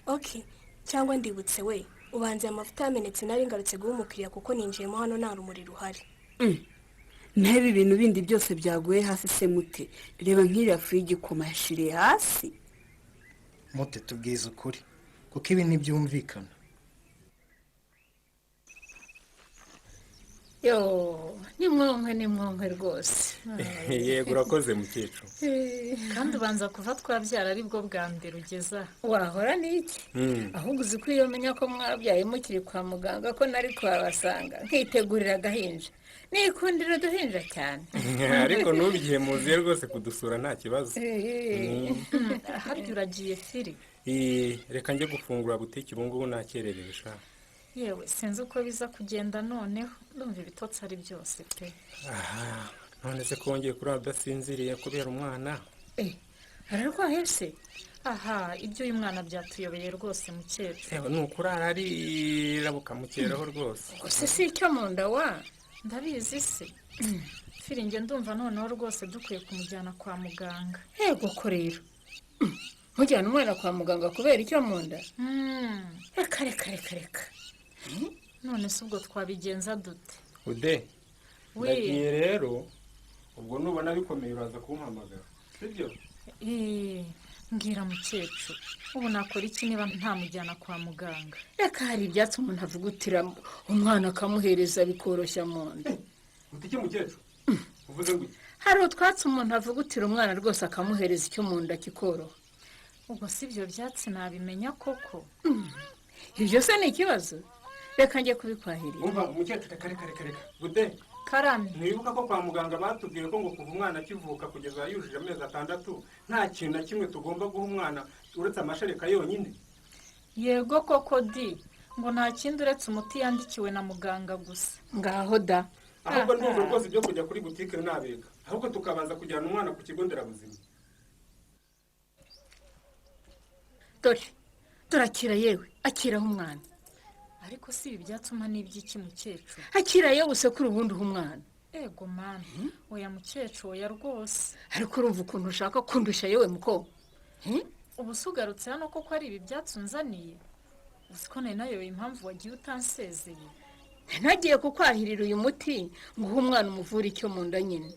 Ok, cyangwa ndibutse we, ubanza aya mavuta yamenetse nari ngarutse guha umukiriya, kuko ninjiyemo hano nta rumuri ruhari. Naho ibintu bindi byose byaguye hasi se mute? Reba nk'iriya fu y'igikoma yashiriye hasi. Mute, tubwize ukuri, kuko ibi ntibyumvikana. Yo, ni mwonke, ni mwonke rwose. Yego, urakoze mukecuru. Kandi ubanza kuva twabyara aribwo bwa mbere ugeze aha. Wahora n'iki? Ahubwo uzi ko iyo menya ko mwabyaye mukiri kwa muganga ko nari kuhabasanga nkitegurira agahinja. Nikundira uduhinja cyane. Ariko n'ubu igihe muziye rwose kudusura nta kibazo. Harya uragiye Firi? Reka njye gufungura butiki, ubu ngubu nakererewe sha. Yewe, sinzi uko biza kugenda noneho, ndumva ibitotsi ari byose pe. Aha, none se ko wongeye kurara udasinziriye kubera umwana? Ararwaye se? Aha, ibyo uyu mwana byatuyobeye rwose mukecuru. Yewe, ni ukurara arira bukamukeraho rwose. Gusa si icyo mu nda wa? Ndabizi se Firi, njye ndumva noneho rwose dukwiye kumujyana kwa muganga. Yego ko rero, mujyana umwana kwa muganga kubera icyo mu nda? Reka reka reka reka. None se ubwo twabigenza dute? Ude, We. ndagiye rero, ubwo nubona bikomeye uraza kumpamagara, sibyo? Mbwira mukecuru, ubu nakora iki niba ntamujyana kwa muganga? Reka, hari ibyatsi umuntu avugutira umwana akamuhereza bikoroshya mu nda. Utike mukecuru, uvuze ngo iki? Hari utwatsi umuntu avugutira umwana rwose akamuhereza icyo mu nda kikoroha. Ubwo si ibyo byatsi nabimenya koko? Ibyo se ni ikibazo? Reka njye kubikwahirira. Umva mukecuru, reka reka reka reka. Bude, Karame. Ntiwibuka ko kwa muganga batubwiye ko ngo kuva umwana akivuka kugeza yujuje amezi 6 nta kintu na kimwe tugomba guha umwana uretse amashereka yonyine? Yego koko di, ngo nta kindi uretse umuti yandikiwe na muganga gusa. Ngaho da. Ahubwo ndumva rwose ibyo kujya kuri butike nabireka, ahubwo tukabanza kujyana umwana ku kigo nderabuzima. Dore turakira, yewe akiraho umwana. Ariko si ibi byatuma n'iby'iki mukecuru? Akira yewe, usekure ubundi uha umwana. Ego mani, oya mukecuru, oya rwose. Ariko urumva ukuntu ushaka kundusha yewe muko? Ubu se ugarutse hano koko ari ibi byatsi unzaniye? Uzi ko nari nayobewe impamvu wagiye utansezeye? Ntagiye kukwahirira uyu muti ngo uhe umwana umuvure icyo mu nda nyine.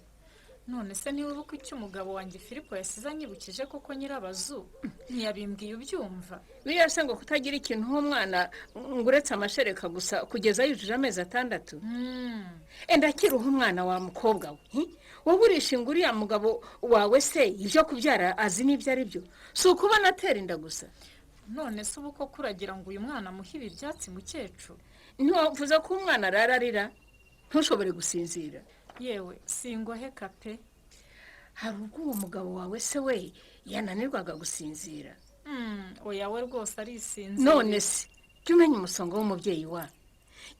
None se ntiwibuka icyo umugabo wanjye Filipo yasize anyibukije koko nyirabazu? Ntiyabimbwiye ubyumva? Biriya se ngo kutagira ikintu nk'umwana ngo uretse amashereka gusa kugeza yujuje amezi 6? Enda akiruha umwana wa mukobwa we. Wowe urishinga uriya mugabo wawe se ibyo kubyara azi n'ibyo ari byo? Si ukubona atera inda gusa. None se ubu koko uragira ngo uyu mwana amuhe ibi byatsi, mukecuru? Ntiwavuze ko umwana arara arira ntushobore gusinzira? Yewe, singoheka pe. Hari ubwo uwo mugabo wawe se we yananirwaga gusinzira? Oya, we rwose arisinzira. None se jya umenya umusonga w'umubyeyi wa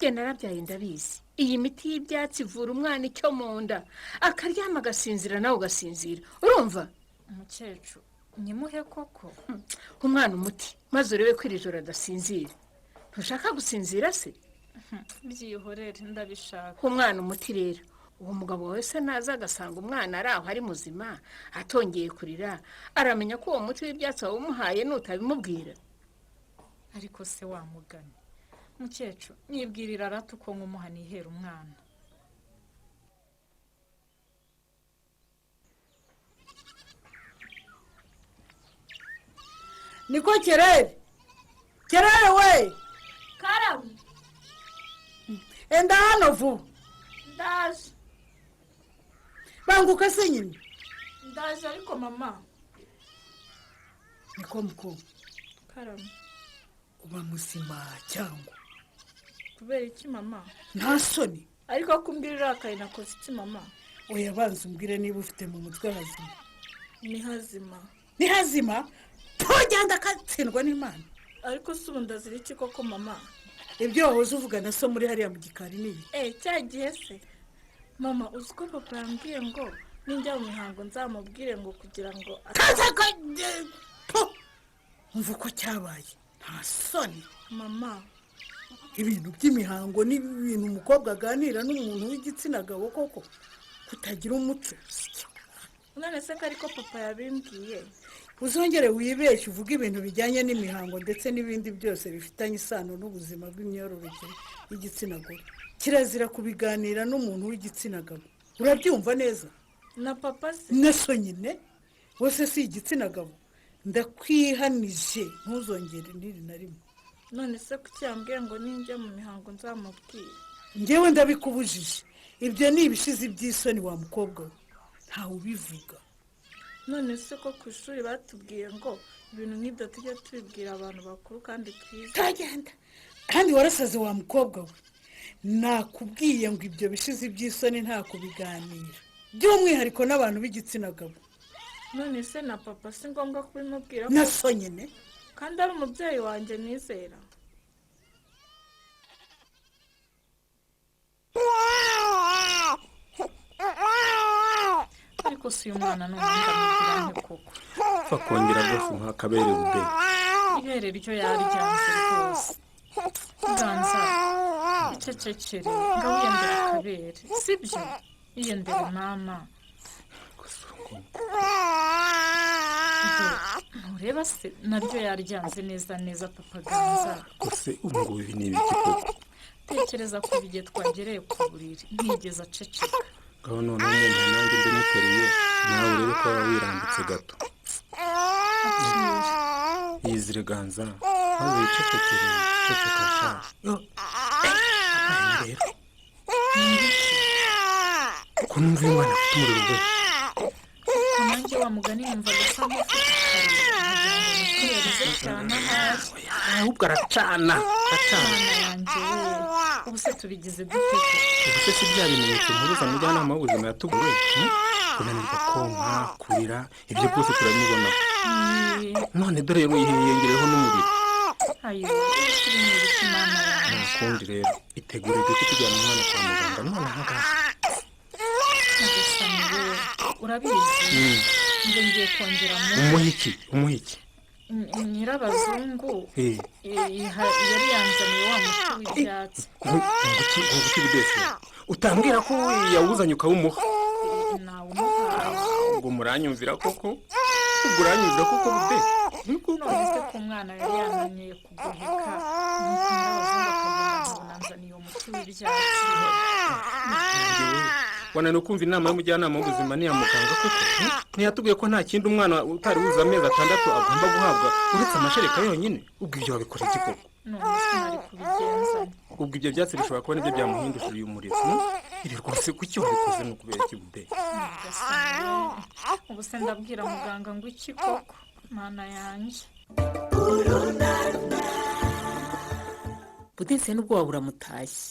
genda narabyaye, ndabizi. Iyi miti y'ibyatsi ivura umwana icyo mu nda, akaryama agasinzira, nawe ugasinzira, urumva? Mukecuru, nyimuhe koko? Umwana umuti maze urebe ko iri joro adasinzira. Ntushaka gusinzira se? Byihorere, ndabishaka. Umwana umuti rero. Uwo mugabo wawe se naza agasanga umwana ari aho ari muzima, atongeye kurira, aramenya ko uwo muti w'ibyatsi wawumuhaye nutabimubwira? Ariko se wamugani, mukecuru, nyibwirira arata uko nkumuha nihera umwana. Niko kerere, kerere we! Karame. Enda hano vuba. Ndaje. Banguka se nyine. Ndaje ariko mama. Niko mukobwa. Karame. Uba muzima cyangwa? Kubera iki mama? Nta soni? Ariko kumbwira urakaye, nakoze iki mama? Oya, banza umbwire niba ufite mu mutwe hazima. Ni hazima. Ni hazima? Ntugende akatsindwa n'Imana. Ariko si ubu ndazira iki koko mama? Ibyo wahoze uvuga na so muri hariya mu gikari ni ibi? Eh, cya gihe se mama, uzi ko papa yambwiye ngo ninjya mu mihango nzamubwire ngo kugira ngo Umva uko cyabaye, nta soni? Mama. Ibintu by'imihango ni ibintu umukobwa aganira n'umuntu w'igitsina gabo koko? Kutagira umuco. None se ko ariko papa yabimbwiye? Uzongere wibeshye uvuge ibintu bijyanye n'imihango ndetse n'ibindi byose bifitanye isano n'ubuzima bw'imyororokere y'igitsina gore, kirazira kubiganira n'umuntu w'igitsina gabo, urabyumva neza? Na papa se? Na so nyine wose si igitsina gabo? Ndakwihanije, ntuzongere n'iri na rimwe. None se kuki yambwiye ngo ninjya mu mihango nzamubwire? Ngewe ndabikubujije. Ibyo ni ibishizi by'isoni wa mukobwa we, ntawe ubivuga. None se ko ku ishuri batubwiye ngo ibintu nk'ibyo tujye tubibwira abantu bakuru kandi twize? Tagenda kandi warasaze wa mukobwa we. Nakubwiye ngo ibyo bishizi by'isoni nta kubiganira, by'umwihariko n'abantu b'igitsina gabo. None se na papa si ngombwa kubimubwira Na so nyine. Kandi ari umubyeyi wanjye nizera? Ariko si uyu mwana ni ndamubwira nte koko? Upfa kongera rwose nk'akabere bude. Ibere ryo yaryanze rwose. Ganza, icecekere, ngaho wiyendere akabere, sibyo? Iyendere mama. Ntureba se naryo yaryanze neza neza, papa Ganza? Gusa ubu ngubu ibi ni ibiki koko? Tekereza kuva igihe twagereye ku buriri ntigeze aceceka. Ngaho noneho umuntu nanjye ndimuteruye, nawe urebe ko waba wirambitse gato. Yizire Ganza, maze wicecekere. Ceceka sha. Yo, abaye rero ko numva uyu mwana afite umuriro we? Ariko nanjye wa mugani numvaga asa nk'ufite akariro, nkagira ngo nituyarize cyane ahari. Ahubwo aracana, aracana. Mwana yanjye we, ubu se tubigize dute koko? Ubu se si bya bimenyetso mpuruza mujyanama w'ubuzima yatubwiye, Kunanirwa konka, kurira, ibyo byose turabibona. None dore yiyongereyeho n'umuriro. Ayo, turi mu ibiki mama yanjye? Nta kundi rero, itegure duhite tujyana umwana kwa muganga none aha ngaha. Nyagasani we, urabizi. Njye ngiye kongera mu Umuha iki? Umuha iki? Nyirabazungu yari yanzaniye wa muti w'ibyatsi. Nguki nguki budese, utambwira ko yawuzanye ukawumuha? Nawumuhaye. Ubwo muranyumvira koko? Ubwo uranyumvira koko bude? None se ko umwana yari yananiye kugoheka, nuko nyirabazungu akagenda nkabona anzaniye uwo muti w'ibyatsi? Wananiwe kumva inama y'umujyanama w'ubuzima n'iya muganga koko? Ntiyatubwiye ko nta kindi umwana utari wuzuza amezi 6 agomba guhabwa uretse amashereka yonyine? Ubwo ibyo wabikora iki koko? None se nari kubigenza nte? Ubwo ibyo byatsi bishobora kuba nibyo byamuhindukiriye uyu muriro, Ibi rwose kuki wabikoze? Ni ukubera iki bude? Nyagasani we, ubu se ndabwira muganga ngo iki koko, mana yanjye? Budensiya n'ubwo wabura mutashye,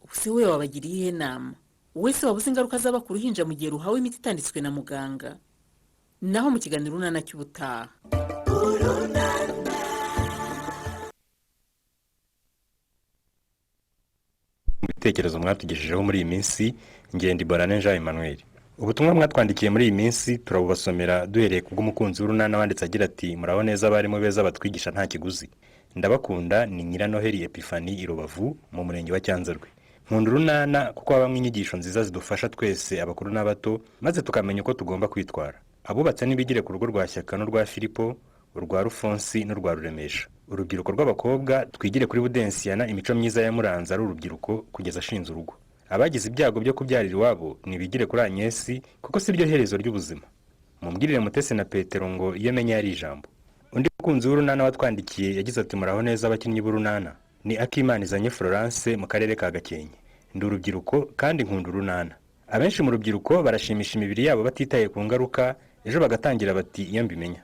ubu se we wabagiriye iyihe nama? Wowe se waba uzi ingaruka zaba ku ruhinja mu gihe ruhawe imiti itanditswe na muganga? Naho mu kiganiro Urunana cy'ubutaha. Mu bitekerezo mwatugejejeho muri iyi minsi, ngenda Bonane Jean Emmanuel. Ubutumwa mwatwandikiye muri iyi minsi turabubasomera duhereye ku bw'umukunzi w'Urunana wanditse agira ati: "Muraho neza abarimu beza batwigisha nta kiguzi, ndabakunda. Ni Nyiranoheri Epifani i Rubavu mu murenge wa Cyanzarwe. Nkunda Urunana kuko habamo inyigisho nziza zidufasha twese, abakuru n'abato, maze tukamenya uko tugomba kwitwara. Abubatse n'ibigire ku rugo rwa Shyaka n'urwa Filipo, urwa Rufonsi n'urwa Ruremesha. Urubyiruko rw'abakobwa twigire kuri Budensiyana imico myiza yamuranze ari urubyiruko kugeza ashinze urugo. Abagize ibyago byo kubyarira iwabo nibigire kuri Anyesi kuko si ryo herezo ry'ubuzima. Mumbwirire Mutesi na Petero ngo iyo menya yari ijambo." Undi mukunzi w'Urunana watwandikiye yagize ati: "Muraho neza abakinnyi b'Urunana, ni Akimana Izanye Florence mu karere ka Gakenke. Ndi urubyiruko kandi nkunda Urunana. Abenshi mu rubyiruko barashimisha imibiri yabo batitaye ku ngaruka, ejo bagatangira bati iyo mbimenya."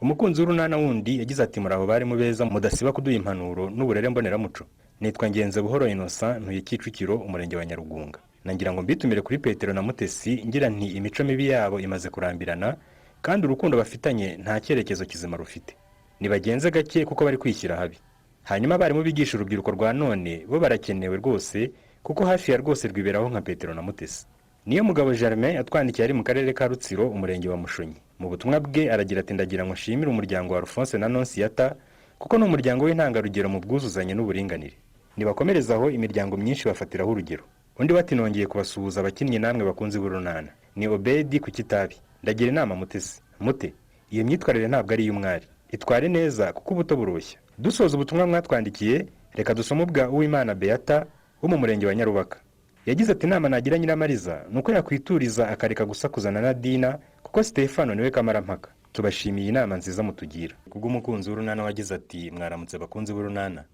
Umukunzi w'Urunana wundi yagize ati: "Muraho barimu beza mudasiba kuduha impanuro n'uburere mboneramuco. Nitwa Ngenze Buhoro Innocent, ntuye Kicukiro, umurenge wa Nyarugunga. Nagira ngo mbitumire kuri Petero na Mutesi, ngira nti imico mibi yabo imaze kurambirana kandi urukundo bafitanye nta cyerekezo kizima rufite. Nibagenze gake kuko bari kwishyira habi. Hanyuma abarimu bigisha urubyiruko rwa none bo barakenewe rwose, kuko hafi ya rwose rwiberaho nka Petero na Mutesi." Niyo mugabo Germain atwandikiye ari mu karere ka Rutsiro, umurenge wa Mushonyi. Mu butumwa bwe aragira ati: "Ndagira ngo nshimire umuryango wa Alphonse na Nonsiyata kuko ni umuryango w'intangarugero mu bwuzuzanye n'uburinganire. Nibakomereze aho, imiryango myinshi bafatiraho urugero." Undi bati: "Nongeye kubasuhuza abakinnyi namwe bakunze b'Urunana. Ni Obedi ku Kitabi. Ndagira inama Mutesi. Mute, iyo myitwarire ntabwo ari iy'umwari. Itware neza kuko ubuto burushya." Dusoza ubutumwa mwatwandikiye, reka dusome ubwa Uwimana Beata wo mu murenge wa Nyarubaka. Yagize ati: "Inama nagira Nyiramariza ni uko yakwituriza akareka gusakuza na Nadina kuko Stefano niwe kamarampaka. Tubashimiye inama nziza mutugira." Kubw'umukunzi w'Urunana wagize ati: "Mwaramutse bakunzi b'Urunana,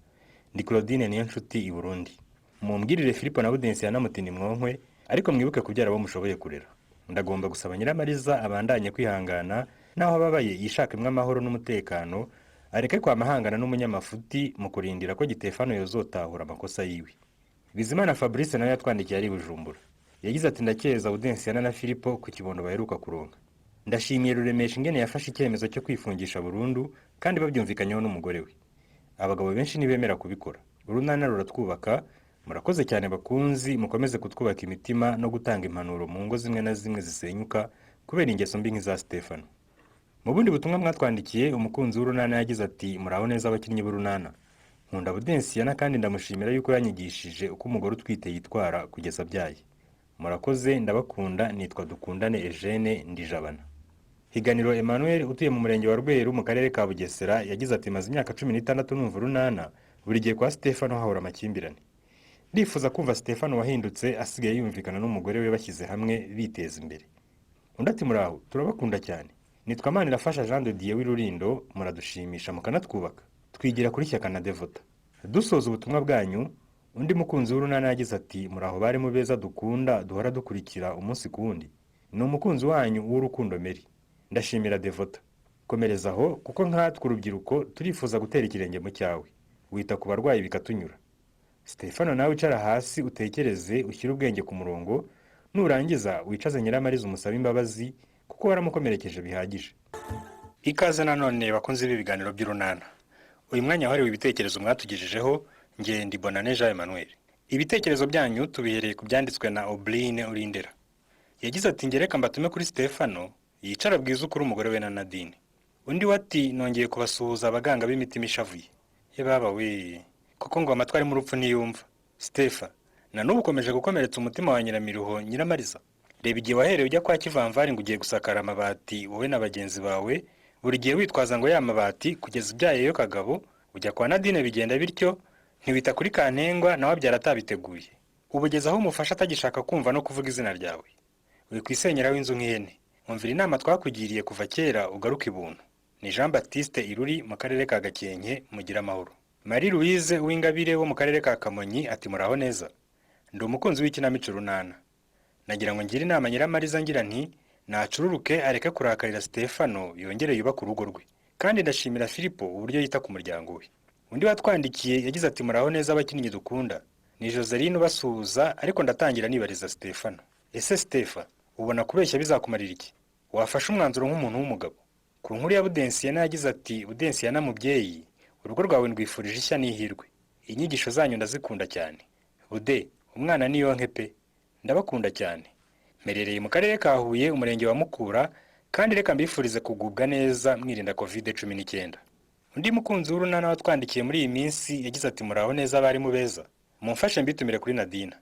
ndi Claudine niyo nshuti i Burundi. Mumbwirire Filipo na Budensiya na Mutini mwonkwe, ariko mwibuke kubyara abo mushoboye kurera. Ndagomba gusaba Nyiramariza abandanye kwihangana naho ababaye, yishakemwo amahoro n'umutekano, areke kwamahangana n'umunyamafuti mu kurindira ko Gitefano yozotahura amakosa yiwe." Bizimana Fabrice nawe yatwandikiye ari i Bujumbura. Yagize ati: "Ndakeza Budensiyana na Filipo ku kibondo baheruka kuronka. Ndashimiye Ruremesha ingene yafashe icyemezo cyo kwifungisha burundu kandi babyumvikanyeho n'umugore we. Abagabo benshi ntibemera kubikora. Urunana ruratwubaka. Murakoze cyane bakunzi, mukomeze kutwubaka imitima no gutanga impanuro mu ngo zimwe na zimwe zisenyuka kubera ingeso mbi nk'iza Stefano." Mu bundi butumwa mwatwandikiye, umukunzi w'Urunana yagize ati: "Muraho neza abakinnyi b'Urunana. Nkunda Budensiyana kandi ndamushimira yuko yanyigishije uko umugore utwite yitwara kugeza abyaye. Murakoze, ndabakunda. Nitwa Dukundane Eugene, Ndijabana." Higaniro Emmanuel utuye mu murenge wa Rweru mu karere ka Bugesera yagize ati: "Maze imyaka 16 numva Urunana, buri gihe kwa Stefano hahora amakimbirane. Ndifuza kumva Stefano wahindutse asigaye yumvikana n'umugore we, bashyize hamwe biteza imbere." Undi ati: "Muraho, turabakunda cyane. Nitwa Manirafasha Jean de Dieu w'i Rurindo. Muradushimisha mukanatwubaka, twigira kuri Shyaka na Devota." Dusoza ubutumwa bwanyu, undi mukunzi w'Urunana yagize ati: "Muraho barimu beza dukunda, duhora dukurikira umunsi ku wundi. Ni umukunzi wanyu w'Urukundo Meri. Ndashimira Devota, komereza aho kuko nkatwe urubyiruko turifuza gutera ikirenge mu cyawe. Wita ku barwayi bikatunyura. Stefano nawe icara hasi utekereze, ushyire ubwenge ku murongo, nurangiza wicaze Nyiramariza umusabe imbabazi kuko waramukomerekeje bihagije." Ikaze nanone bakunze ibi biganiro by'Urunana. Uyu mwanya wahariwe ibitekerezo mwatugejejeho. Ngenda Bonane Jean Emmanuel. Ibitekerezo byanyu tubihereye ku byanditswe na Obrine Urindera. Yagize ati: "Ngereka mbatume kuri Stefano yicara bwiza ukuri umugore we na Nadine." Undi we ati: "Nongeye kubasuhuza abaganga b'imitima ishavuye. Ye baba we, koko ngo amatwi arimo urupfu ntiyumva. Stefa, na n'ubu ukomeje gukomeretsa umutima wa Nyiramiruho Nyiramariza. Reba igihe wahereye ujya kwa Kivamvari ngo ugiye gusakara amabati wowe na bagenzi bawe, buri gihe witwaza ngo ya mabati, kugeza ubyayeyo Kagabo. Ujya kwa Nadine bigenda bityo, ntiwita kuri Kantengwa nawe abyara atabiteguye. Ubu ugeze aho umufasha atagishaka kumva no kuvuga izina ryawe. Wikwisenyeraho inzu nk'ihene. Umvira inama twakugiriye kuva kera, ugaruke ibuntu. Ni Jean Baptiste Iruri mu karere ka Gakenke. Mugire amahoro." Marie Louise Uwingabire wo mu karere ka Kamonyi ati: "Muraho neza, ndi umukunzi w'ikinamico Runana. Nagira ngo ngire inama Nyiramariza, ngira nti nacururuke areke kurakarira Stefano, yongere yubake urugo rwe. Kandi ndashimira Filipo uburyo yita ku muryango we. Undi watwandikiye yagize ati: "Muraho neza abakinnyi dukunda, ni Joseline ubasuhuza, ariko ndatangira nibariza Stefano. Ese Stefa, ubona kubeshya bizakumarira iki? Wafashe umwanzuro nk'umuntu w'umugabo." Ku nkuru ya Budensiyana yagize ati: "Budensiyana mubyeyi, urugo rwawe ndwifurije ishya n'ihirwe, inyigisho zanyu ndazikunda cyane. Bude, umwana ni yonke pe, ndabakunda cyane. Mperereye mu karere ka Huye, umurenge wa Mukura, kandi reka mbifurize kugubwa neza mwirinda COVID-19." Undi mukunzi w'Urunana watwandikiye muri iyi minsi yagize ati: "Muraho neza abarimu beza, mumfashe mbitumire kuri Nadina.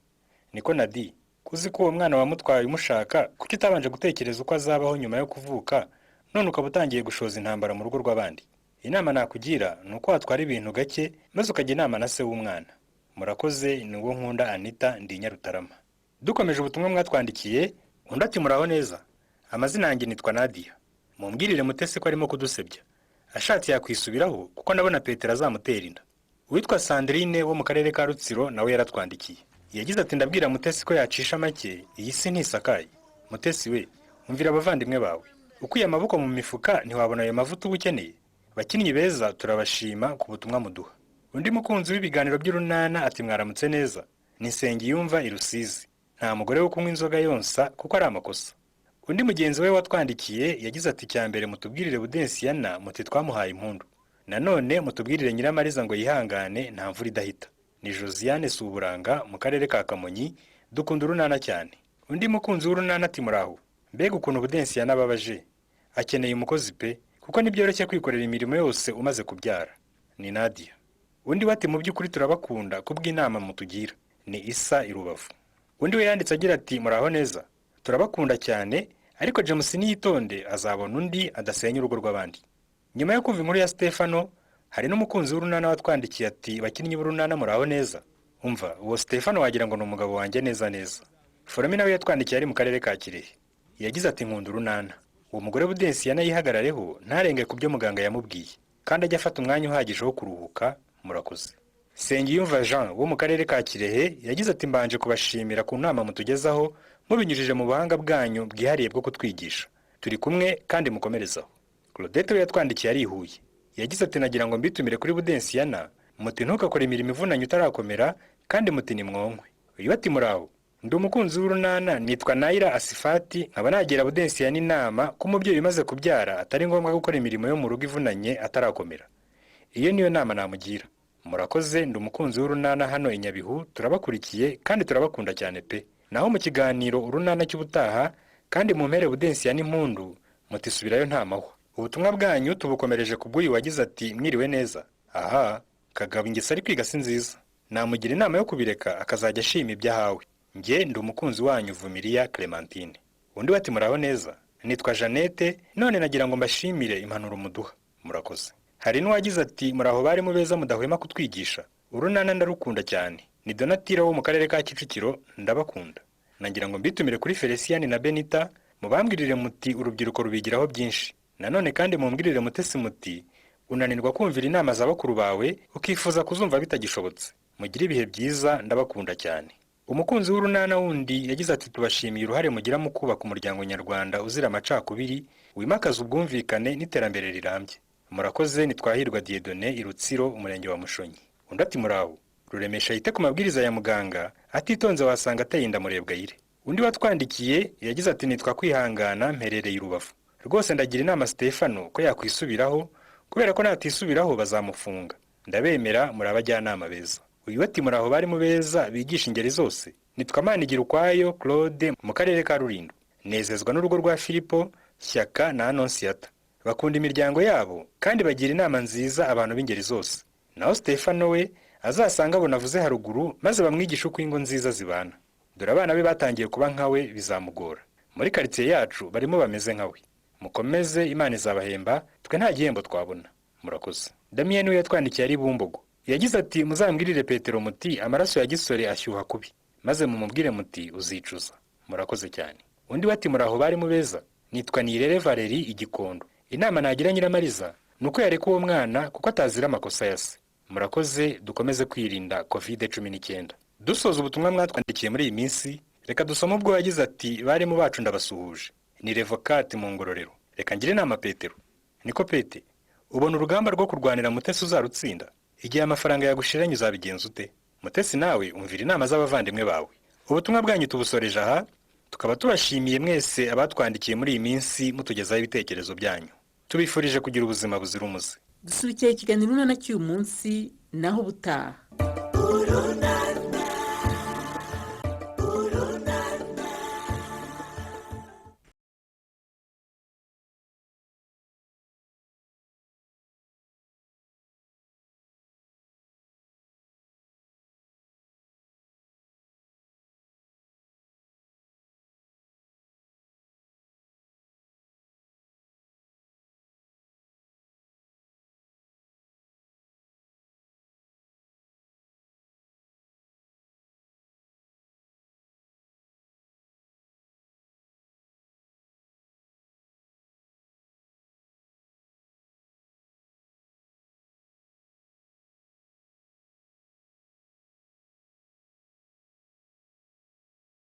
Niko Nadi, kuzi ko uwo mwana wamutwaye umushaka, kuki utabanje gutekereza uko azabaho nyuma yo kuvuka, none ukaba utangiye gushoza intambara mu rugo rw'abandi? Inama nakugira ni uko watwara ibintu gake, maze ukajya inama na se w'umwana. Murakoze, ni uwo nkunda Anita, ndi i Nyarutarama." Dukomeje ubutumwa mwatwandikiye, undi ati: "Muraho neza, amazina yanjye nitwa Nadia. Mumbwirire Mutesi ko arimo kudusebya, ashatse yakwisubiraho kuko ndabona Petero azamutera inda." Uwitwa Sandrine wo mu karere ka Rutsiro nawe yaratwandikiye, yagize ati: "Ndabwira Mutesi ko yacisha make, iyi si ntisakaye. Mutesi we, umvira abavandimwe bawe, ukuye amaboko mu mifuka ntiwabona ayo mavuta uba ukeneye. Bakinnyi beza, turabashima ku butumwa muduha." Undi mukunzi w'ibiganiro by'Urunana ati: "Mwaramutse neza, ni Nsengiyumva i Rusizi. Nta mugore wo kunywa inzoga yonsa kuko ari amakosa." Undi mugenzi we watwandikiye yagize ati: "Cya mbere mutubwirire Budensiyana muti twamuhaye impundu, nanone mutubwirire Nyiramariza ngo yihangane, nta mvura idahita. Ni Josiane Suburanga mu karere ka Kamonyi, dukunda Urunana cyane." Undi mukunzi w'Urunana ati: "Muraho, mbega ukuntu Budensiyana ababaje, akeneye umukozi pe, kuko ntibyoroshye kwikorera imirimo yose umaze kubyara. Ni Nadia." Undi we ati: "Mu by'ukuri turabakunda kubw'inama mutugira. Ni Isa i Rubavu." Undi we yanditse agira ati: "Muraho neza, turabakunda cyane, ariko James niyitonde azabona undi adasenya urugo rw'abandi." Nyuma yo kumva inkuru ya Stefano, hari n'umukunzi w'Urunana watwandikiye ati: "Bakinnyi b'Urunana, muraho neza. Umva, uwo Stefano wagira ngo ni umugabo wanjye neza neza." Foromi nawe yatwandikiye ari mu karere ka Kirehe, yagize ati: "Nkunda Urunana. Uwo mugore Budensiyana yihagarareho, ntarenge ku byo muganga yamubwiye, kandi ajye afata umwanya uhagije wo kuruhuka. Murakoze." Sengiyumva Jean wo mu karere ka Kirehe yagize ati: "Mbanje kubashimira ku nama mutugezaho mubinyujije mu buhanga bwanyu bwihariye bwo kutwigisha. Turi kumwe kandi mukomerezaho." Claudette we yatwandikiye ari i Huye, yagize ati: "Nagira ngo mbitumire kuri Budensiyana muti ntukakore imirimo ivunanye utarakomera, kandi muti nimwonkwe." Uyu ati: "Muraho, ndi umukunzi w'Urunana, nitwa Nayira Asifati, nkaba nagira Budensiyana inama ko umubyeyi umaze kubyara atari ngombwa gukora imirimo yo mu rugo ivunanye atarakomera. Iyo niyo nama namugira. Murakoze, ndi umukunzi w'Urunana hano i Nyabihu, turabakurikiye kandi turabakunda cyane pe. Naho mu kiganiro Urunana cy'ubutaha kandi mumpere Budensiya n'impundu mutisubirayo nta mahwa." Ubutumwa bwanyu tubukomereje ku bw'uyu wagize ati: "Mwiriwe neza. Aha Kagabo, ingeso ari kwiga si nziza, namugira inama yo kubireka akazajya ashima ibyo ahawe. Njye ndi umukunzi wanyu Vumiriya Clementine." Undi bati: "Muraho neza, nitwa Jeannette, none nagira ngo mbashimire impanuro muduha, murakoze." Hari n'uwagize ati: "Muraho barimu beza mudahwema kutwigisha, Urunana ndarukunda cyane. Ni Donatira wo mu karere ka Kicukiro, ndabakunda. Nagira ngo mbitumire kuri Felicien na Benita, mubambwirire muti urubyiruko rubigiraho byinshi. Nanone kandi mumbwirire Mutesi muti unanirwa kumvira inama za bakuru bawe, ukifuza kuzumva bitagishobotse. Mugire ibihe byiza, ndabakunda cyane." Umukunzi w'Urunana wundi yagize ati: "Tubashimiye uruhare mugira mu kubaka umuryango nyarwanda uzira amacakubiri, wimakaza ubwumvikane n'iterambere rirambye. Murakoze, nitwahirwa Dieudonné i Rutsiro, umurenge wa Mushonyi." Undi ati: "Muraho, Ruremesha yite ku mabwiriza ya muganga, atitonze wasanga ateye inda Murebwayire." Undi watwandikiye yagize ati: "Nitwa Kwihangana, mperereye i Rubavu. Rwose ndagira inama Stefano ko yakwisubiraho, kubera ko natisubiraho bazamufunga. Ndabemera, muri abajyanama beza." Uyu ati: "Muraho barimu beza bigisha ingeri zose, nitwa Manigira Ukwayo Claude mu karere ka Rulindo. Nezezwa n'urugo rwa Filipo Shyaka na Anonsiyata, bakunda imiryango yabo kandi bagira inama nziza abantu b'ingeri zose. Naho Stefano we azasanga abo navuze haruguru, maze bamwigishe uko ingo nziza zibana. Dore abana be batangiye kuba nkawe, bizamugora. Muri karitsiye yacu barimo bameze nkawe. Mukomeze, Imana izabahemba, twe nta gihembo twabona. Murakoze." Damiyeni we yatwandikiye ari Bumbogo, yagize ati: "Muzambwirire Petero muti amaraso ya gisore ashyuha kubi, maze mumubwire muti uzicuza. Murakoze cyane." Undi we ati: "Muraho barimu beza, nitwa Nirere Valeri Igikondo. Inama nagira Nyiramariza ni uko yareka uwo mwana kuko atazira amakosa ya se. Murakoze, dukomeze kwirinda COVID-19." Dusoza ubutumwa mwatwandikiye muri iyi minsi, reka dusome ubwo yagize ati: "Barimu bacu ndabasuhuje, ni Revokati mu Ngororero. Reka ngire inama Petero. Niko Pete, Ubona urugamba rwo kurwanira Mutesi uzarutsinda? Igihe amafaranga yagushiranye uzabigenza ute? Mutesi nawe umvira inama z'abavandimwe bawe. Ubutumwa bwanyu tubusoreje aha, tukaba tubashimiye mwese abatwandikiye muri iyi minsi mutugezaho ibitekerezo byanyu. Tubifurije kugira ubuzima buzira umuze. Dusubikiye ikiganiro Urunana cy'uyu munsi, naho ubutaha.